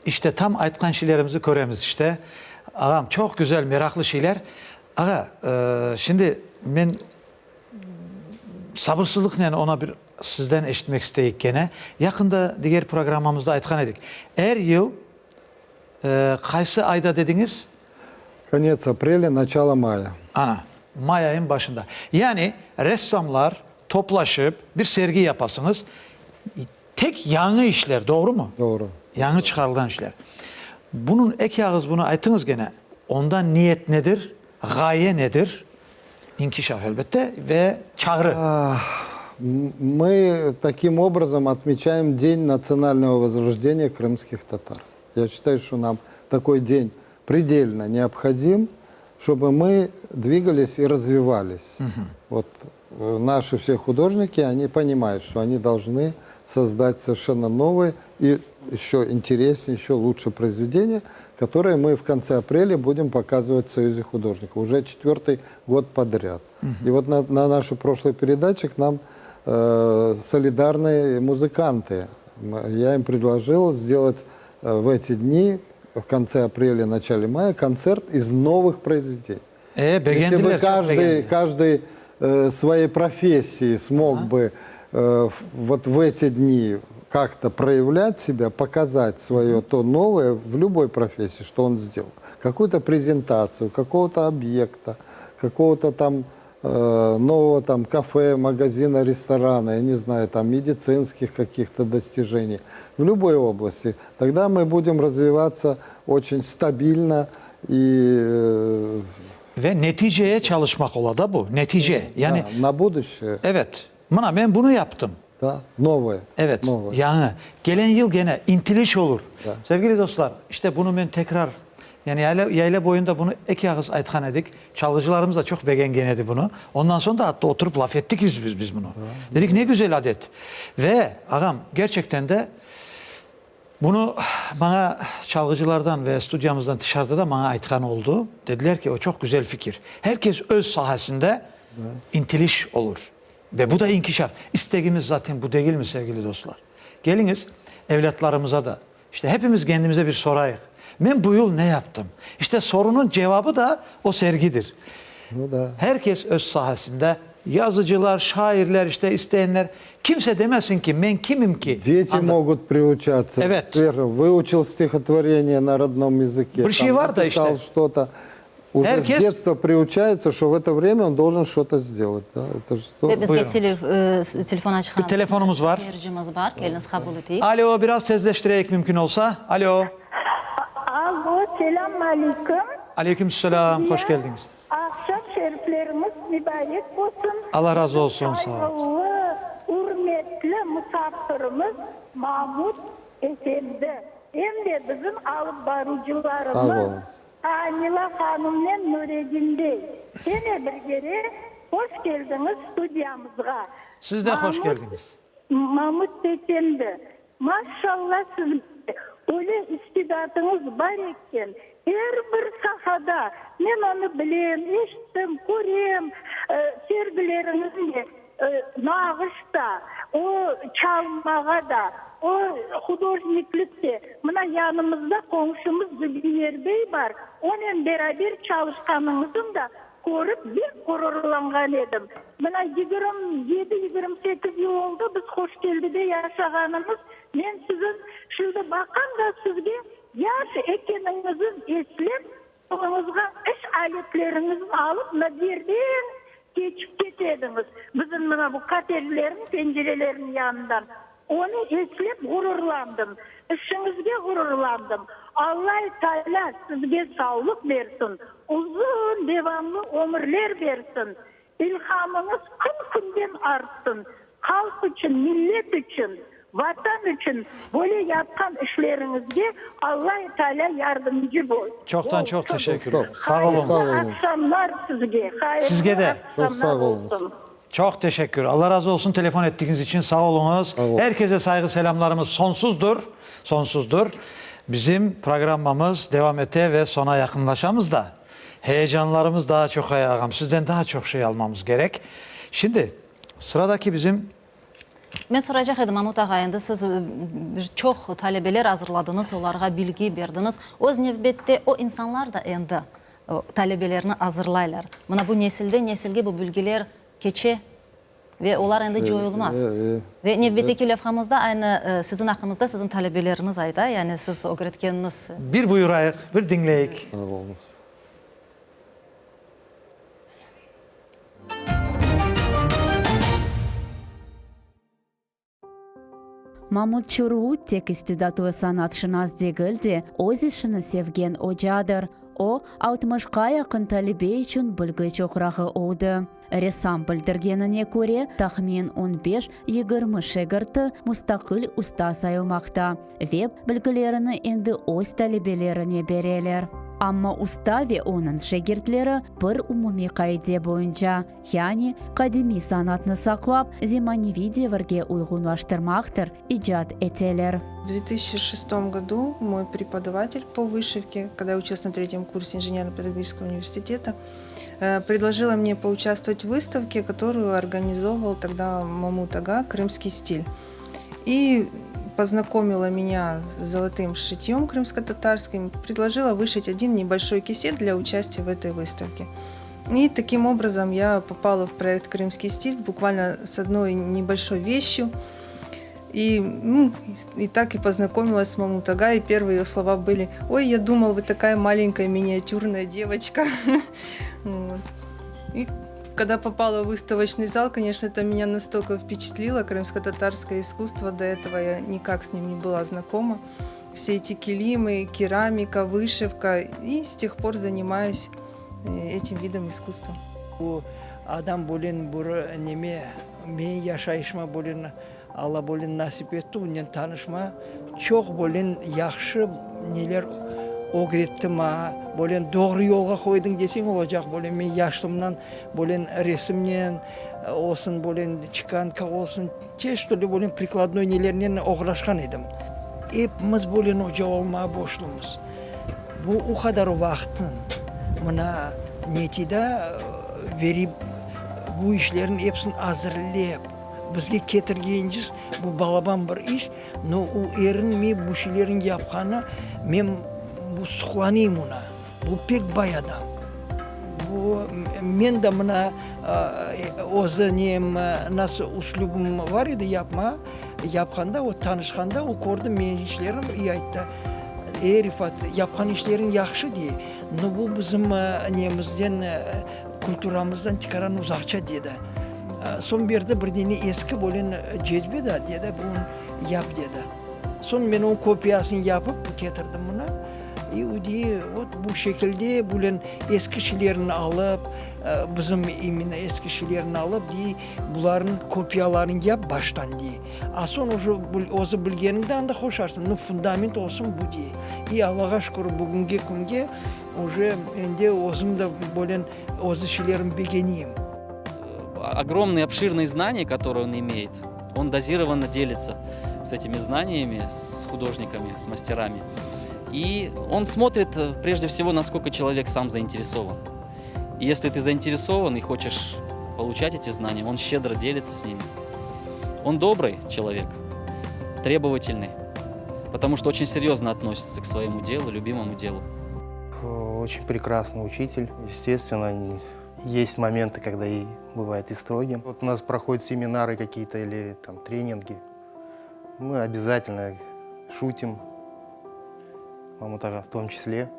Speaker 3: İşte, tam aytqan şeylerimizi köremiz, işte. Ağam, çoq güzel, meraqlı şeyler. Ağa, şimdi men sabırsızlıqnen ona bir sizden eşitmek isteyik kene. Yaqında diger programmamızda aytqan edik. Er yıl qaysı ayda dediñiz?
Speaker 5: Konets aprelya, načalo maya.
Speaker 3: Ana, may ayınıñ başında. Yani ressamlar toplaşıp bir sergi yapasıñız. Tek yañı işler, doğrumı?
Speaker 5: Doğru.
Speaker 3: Yañı çıqarılğan işler. Bunıñ eki ağız bunı aytıñız gene. Onda niyet nedir, ğaye nedir? İnkişaf, elbette, ve çağrı.
Speaker 5: Мы таким образом отмечаем День национального возрождения крымских татар. Я считаю, что нам такой день предельно необходим, чтобы мы двигались и развивались. Угу. Вот э, наши все художники, они понимают, что они должны создать совершенно новые и еще интереснее, еще лучше произведения, которые мы в конце апреля будем показывать в Союзе художников. Уже четвертый год подряд. Угу. И вот на, на нашей прошлой передаче к нам э, солидарные музыканты. Я им предложил сделать э, в эти дни, в конце апреля, начале мая, концерт из новых произведений.
Speaker 3: Э,
Speaker 5: Если бы каждый, каждый э, своей профессии смог ага. бы э, вот в эти дни как-то проявлять себя, показать свое то новое в любой профессии, что он сделал. Какую-то презентацию, какого-то объекта, какого-то там э, нового там кафе, магазина, ресторана, я не знаю, там медицинских каких-то достижений в любой области. Тогда мы будем развиваться очень стабильно и... Э,
Speaker 3: Ve neticeye çalışmaq ola da bu, netice. Yani,
Speaker 5: da, na buduşçeye.
Speaker 3: Evet. Mına, men bunı yaptım.
Speaker 5: Da, novoye.
Speaker 3: Evet,
Speaker 5: Novoye.
Speaker 3: yañı. Kelen yıl gene intiliş olur.
Speaker 5: Da.
Speaker 3: Sevgili dostlar, işte bunı men tekrar, yani yayla, yayla boyunda bunı eki ağız aytqan edik. Çalğıcılarımız da çoq begengen edi bunı. Ondan soñ da atta oturıp laf ettik biz, biz, biz bunı. Dedik, ne güzel adet. Ve, ağam, gerçekten de bunı maña çalğıcılardan ve studiyamızdan tışarıda da maña aytqan oldu. Dediler ki, o çoq güzel fikir. Her kes öz sahasında intiliş olur. Ve bu da inkişaf. İstegimiz zaten bu degilmi, sevgili dostlar? Keliñiz, evlâtlarımıza da, işte hepimiz kendimize bir sorayıq, Men bu yıl ne yaptım? İşte sorunıñ cevabı da o sergidir. Her kes öz sahasında, yazıcılar, şairler, işte isteyenler, kimse demesin ki, men kimim ki?
Speaker 5: Deti mogut priuçatsa.
Speaker 3: Evet.
Speaker 5: Vıuçil stihotvoreniye na rodnom yazıke,
Speaker 3: Bir şey var da işte.
Speaker 5: napısal şto-to. Уже
Speaker 3: Er
Speaker 5: с
Speaker 3: kes.
Speaker 5: детства приучается, что в это время он должен что-то сделать. Да? Это же здорово.
Speaker 4: Ve bizge telefon açqan
Speaker 3: Bir telefonumız var.
Speaker 4: seyircimiz bar. Keliñiz, qabul eteyik.
Speaker 3: Alo, biraz tezleştireyik mümkün olsa. Alo.
Speaker 8: Alo, selâm aleyküm.
Speaker 3: Aleyküm selâm, hoş keldiñiz.
Speaker 8: Aqşam şerifleriñiz mübarek olsun.
Speaker 3: Alla razı olsun, sağ olun.
Speaker 8: Sayğılı, ürmetli musafirimiz Mamut efendi, em de bizim alıp barıcılarımız.
Speaker 5: Sağ oluñız.
Speaker 8: Anila hanımnen Nuredin bey, kene bir kere hoş keldiñiz studiyamızğa.
Speaker 3: Siz de hoş keldiñiz.
Speaker 8: Mamut efendi, maşşalla sizge, öyle istidatıñız bar eken, er bir sahada, men onı bilem, eşittim, körem, sergileriñizni, Nağış da, o çalmağa da, o hudojniklik de. Mına yanımızda qoñşumız Zübeyir bey bar, onen beraber çalışqanıñızın da körip bek ğururlanğan edim. Mına 27, 28 yıl oldı biz Hoşkeldide yaşağanımız, men siziñ şimdi baqam da sizge yaş ekeniñizin eslep, Qoluñızğa iş aletleriñizni alıp, mına bu yerden keçip kete ediñiz, bizim mına bu kottejlerniñ pencereleriniñ yanından. Onı eslep ğururlandım. İşiñizge ğururlandım. Allai Taalâ sizge savlıq bersin, uzun, devamlı ömürler bersin. İlhamıñız kün-künden artsın, halq içün, millet içün, Vatan içün böyle yapqan işleriñizge Allai Teala yardımcı
Speaker 3: Çoqtan çoq
Speaker 8: olsun.
Speaker 3: teşekkürler. Sağ oluñız.
Speaker 8: Hayırlı aqşamlar sizge.
Speaker 3: Sizge de.
Speaker 8: Hayırlı aqşamlar olsun.
Speaker 3: Çoq teşekkür. Alla razı olsun telefon ettigiñiz içün. Sağ oluñız. Er kese sayğı selâmlarımız sonsuzdır. Sonsuzdır. Bizim programmamız devam ete ve soña yaqınlaşamız da. Heyecanlarımız daa çoqaya, ağam. Sizden daa çoq şey almamız kerek. Şimdi, sıradaki bizim.
Speaker 4: Men soracaq edim, Mamut ağa, endi siz bir çoq talebeler azırladıñız, olarğa bilgi berdiñiz. Öz nevbette o insanlar da endi talebelerni azırlaylar. Mına bu nesilden nesilge bu bilgiler keçe. Ve olar endi coyulmaz. Ve nevbetteki levhamızda aynı siziñ aqqıñızda siziñ talebeleriñiz ayta, yani siz ögretkeniñiz.
Speaker 3: Bir buyurayıq, bir diñleyik.
Speaker 5: Sağ oluñız.
Speaker 1: Mamut Çurlu tek istidatlı sanatşınas degil de, öz işini sevgen ocadır. O, altmışqa yaqın talebe içün bilgi çoqrağı oldı. Ressam bildirgenine köre, tahmin on beş, 20 şegirti mustaqil usta sayılmaqta ve bilgilerini endi öz talebelerine bereler. Amma usta ve onıñ şegirtleri bir umumiy qaide boyunca, yani qadimiy sanatnı saqlap, zemaneviy devirge uyğunlaştırmaqtır, icat eteler.
Speaker 9: В 2006 году мой преподаватель по вышивке, когда я училась на третьем курсе инженерно-педагогического университета, э, предложила мне поучаствовать в выставке, которую организовывал тогда Мамут Ага «Крымский стиль». И познакомила меня с золотым шитьем крымско-татарским, предложила вышить один небольшой кисет для участия в этой выставке. И таким образом я попала в проект «Крымский стиль» буквально с одной небольшой вещью. И, ну, и так и познакомилась с Мамут Ага, и первые ее слова были «Ой, я думал, вы такая маленькая миниатюрная девочка». И когда попала в выставочный зал, конечно, это меня настолько впечатлило, крымско-татарское искусство, до этого я никак с ним не была знакома. Все эти килимы, керамика, вышивка, и с тех пор занимаюсь э, этим видом искусства.
Speaker 7: Bu adam böylen bir neme, men yaşayışıma böylen Alla böylen nasip etti, onen tanışma, çoq böylen yahşı neler ögretti maña, böylen doğru yolğa qoydıñ deseñ olacaq, böylen men yaşlımdan böylen resimnen olsun, böylen çekanka olsun, çeşit türlü böylen prikladnoy nelernen oğraşqan edim. Epimiz böylen oca olmağa borçlumız. Bu o qadar vaqıtnıñ mına netida verip, bu işlerniñ episini azırlep, bizge ketirgenciz, bu balaban bir iş, no o erinmey bu şeylerniñ yapqanı, men bu suqlanayım ona, bu pek bay adam. Bu men de mına özü nem nasıl üslübim var edi yapma, yapqanda, o tanışqanda o kördi menim işlerim i ayttı, Ey, Refat, yapqan işleriñ yahşı dey, no bu bizim nemizden, kulturamızdan tikaran uzaqça dedi. Soñ berdi bir dene eski bölen cezbe da, dedi, bunı yap dedi. Soñ men onıñ kopiyasını yapıp ketirdim mına. İ o dey, vot bu şekilde bölen eski şeylerni alıp, bizim imенно eski şeylerni alıp, dey, bularnıñ kopiyalarını yap baştan, dey. A soñ uje özü bilgeniñde anda qoşarsıñ, no fundament olsun bu, dey. İ Allağa şükür, bugünge künge uje endi özüm de bölen özü şeylerim begeneyim.
Speaker 10: Огромные обширные знания, которые он имеет, он дозированно делится с этими знаниями, с художниками, с мастерами. И он смотрит, э, прежде всего, насколько человек сам заинтересован. И если ты заинтересован и хочешь получать эти знания, он щедро делится с ними. Он добрый человек, требовательный, потому что очень серьезно относится к своему делу, любимому делу.
Speaker 11: Очень прекрасный учитель. Естественно, есть моменты, когда и бывает и строгим. Вот у нас проходят семинары какие-то или там тренинги. Мы обязательно шутим, Мамут ağa в том числе.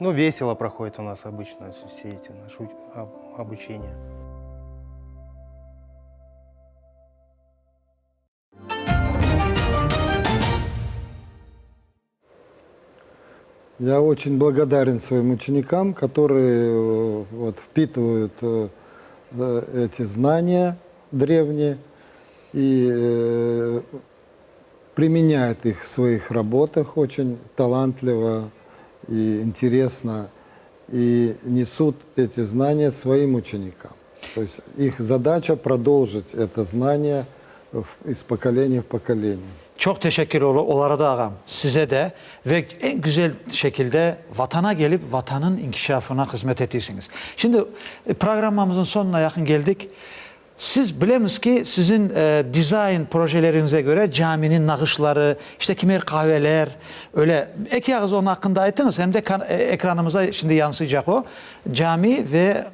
Speaker 11: Ну, весело проходит у нас обычно все эти наши обучения.
Speaker 5: Я очень благодарен своим ученикам, которые э, вот, впитывают э, э, эти знания древние и применяют их в своих работах очень талантливо и интересно, и несут эти знания своим ученикам. То есть их задача продолжить это знание из поколения в поколение.
Speaker 3: Çoq teşekkür olara da ağam, size de ve eñ güzel şekilde Vatana kelip, Vatanıñ inkişafına hızmet etesiñiz. Şimdi programmamıznıñ soñuna yaqın keldik. Siz, bilemiz ki, siziñ dizayn projeleriñize köre caminiñ nağışları, işte kimer qaveler, öyle eki ağız onıñ aqqında aytıñız, hem de ekranımızda şimdi yansıycaq o, cami ve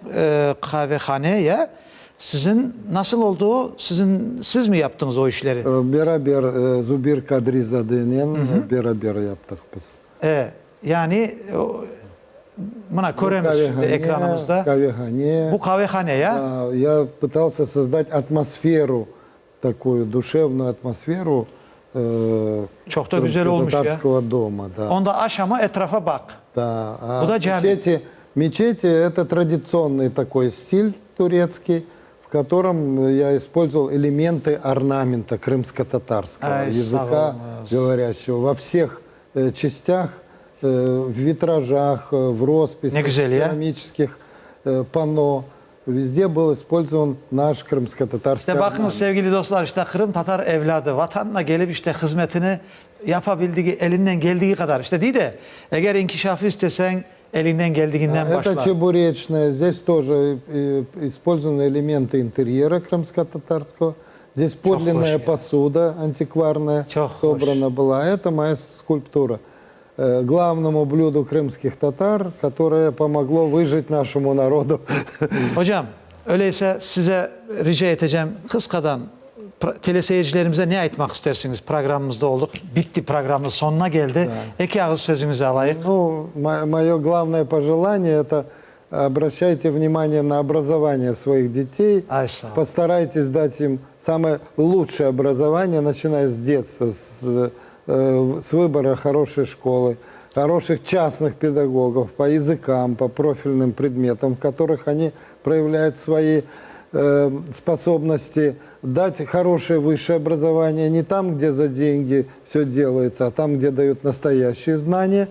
Speaker 3: qavehane, ya? Siziñ nasıl oldı o? Siziñ, siz mi yaptıñız o işleri?
Speaker 5: Beraber Zubir Kadrizadenen beraber yaptıq biz.
Speaker 3: E, yani, mına köremiz şimdi ekranımızda.
Speaker 5: Qavehane.
Speaker 3: Bu qavehane, ya?
Speaker 5: Da, я пытался создать атмосферу, такую душевную атмосферу.
Speaker 3: Çok da güzel olmuş ya.
Speaker 5: Татарского дома. Да.
Speaker 3: Onda aşama etrafa baq.
Speaker 5: Да. А
Speaker 3: Bu da cami.
Speaker 5: мечети, мечети это традиционный такой стиль турецкий, в котором я использовал элементы орнамента крымско-татарского
Speaker 3: Ай,
Speaker 5: языка
Speaker 3: sağ oluñız.
Speaker 5: говорящего во всех э, частях, э, в витражах, э, в росписях,
Speaker 3: Ne güzel ya.
Speaker 5: керамических э, панно. Везде был использован наш крымско-татарский
Speaker 3: İşte bakınız
Speaker 5: орнамент.
Speaker 3: sevgili dostlar işte Kırım Tatar evladı vatanına gelip işte hizmetini yapabildiği elinden geldiği kadar. İşte değil de eğer inkişafı istesen elinden geldiğinden
Speaker 5: Это
Speaker 3: başla.
Speaker 5: чебуречная. Здесь тоже э, использованы элементы интерьера крымско-татарского. Здесь подлинная
Speaker 3: hoş ya.
Speaker 5: посуда антикварная
Speaker 3: Çok hoş.
Speaker 5: собрана была. Это моя скульптура. Э, Главному блюду крымских татар, которое помогло выжить нашему народу.
Speaker 3: Hocam öyleyse size rica edeceğim kıskadan pra- teleseyircilerimize ne aytmaq istersiniz? Programımızda olduk. Bitti programımız sonuna geldi. Eki ağız sözüñüzi alayıq.
Speaker 5: Ну, мое главное пожелание это обращайте внимание на образование своих детей.
Speaker 3: Ay sağ ol.
Speaker 5: Постарайтесь дать им самое лучшее образование, начиная с детства, с, э, с выбора хорошей школы, хороших частных педагогов по языкам, по профильным предметам, в которых они проявляют свои э, способности, дать хорошее высшее образование не там, где за деньги все делается, а там, где дают настоящие знания,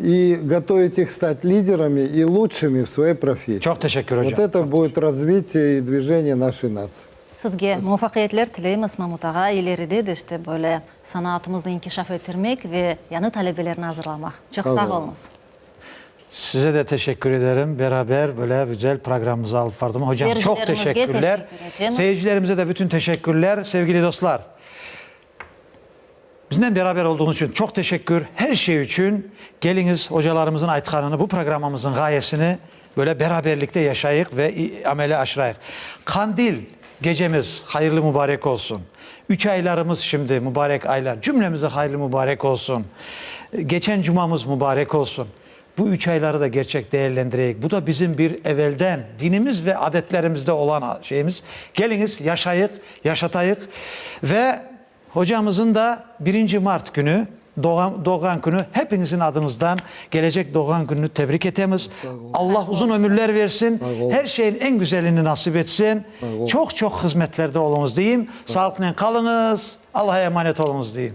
Speaker 5: и готовить их стать лидерами и лучшими в своей профессии.
Speaker 3: Çok teşekkür hocam.
Speaker 5: Вот это будет развитие и движение нашей нации.
Speaker 4: Sizge muvafaqiyetler tileymiz, Mamut ağa, ileride de işte böyle sanatımıznı inkişaf ettirmek ve yañı talebelerni azırlamaq. Çoq
Speaker 5: Sağ
Speaker 4: sağ
Speaker 5: oluñız.
Speaker 4: oluñız.
Speaker 3: Size de teşekkür ederim. Beraber böyle güzel programımızı alıp vardım. Hocam çok
Speaker 4: Seyircilerimizge
Speaker 3: teşekkürler.
Speaker 4: teşekkür ederiz.
Speaker 3: Seyircilerimize de bütün teşekkürler. Sevgili dostlar. Bizimle beraber olduğunuz için çok teşekkür. Her şey için geliniz hocalarımızın aytqanını, bu programımızın gayesini böyle beraberlikte yaşayık ve amele aşırayıq. Kandil gecemiz hayırlı mübarek olsun. Üç aylarımız şimdi mübarek aylar. Cümlemize hayırlı mübarek olsun. Geçen cumamız mübarek olsun. Bu üç ayları da gerçek değerlendireyik. Bu da bizim bir evvelden dinimiz ve adetlerimizde olan şeyimiz. Geliniz yaşayık, yaşatayık ve hocamızın da 1. Mart günü doğan, doğan günü hepinizin adınızdan gelecek doğan gününü tebrik etemiz. Allah uzun ömürler versin. Her şeyin en güzelini nasip etsin.
Speaker 5: Sağ olun.
Speaker 3: Çok çok hizmetlerde olunuz diyeyim. Sağlıkla kalınız. Allah'a emanet olunuz diyeyim.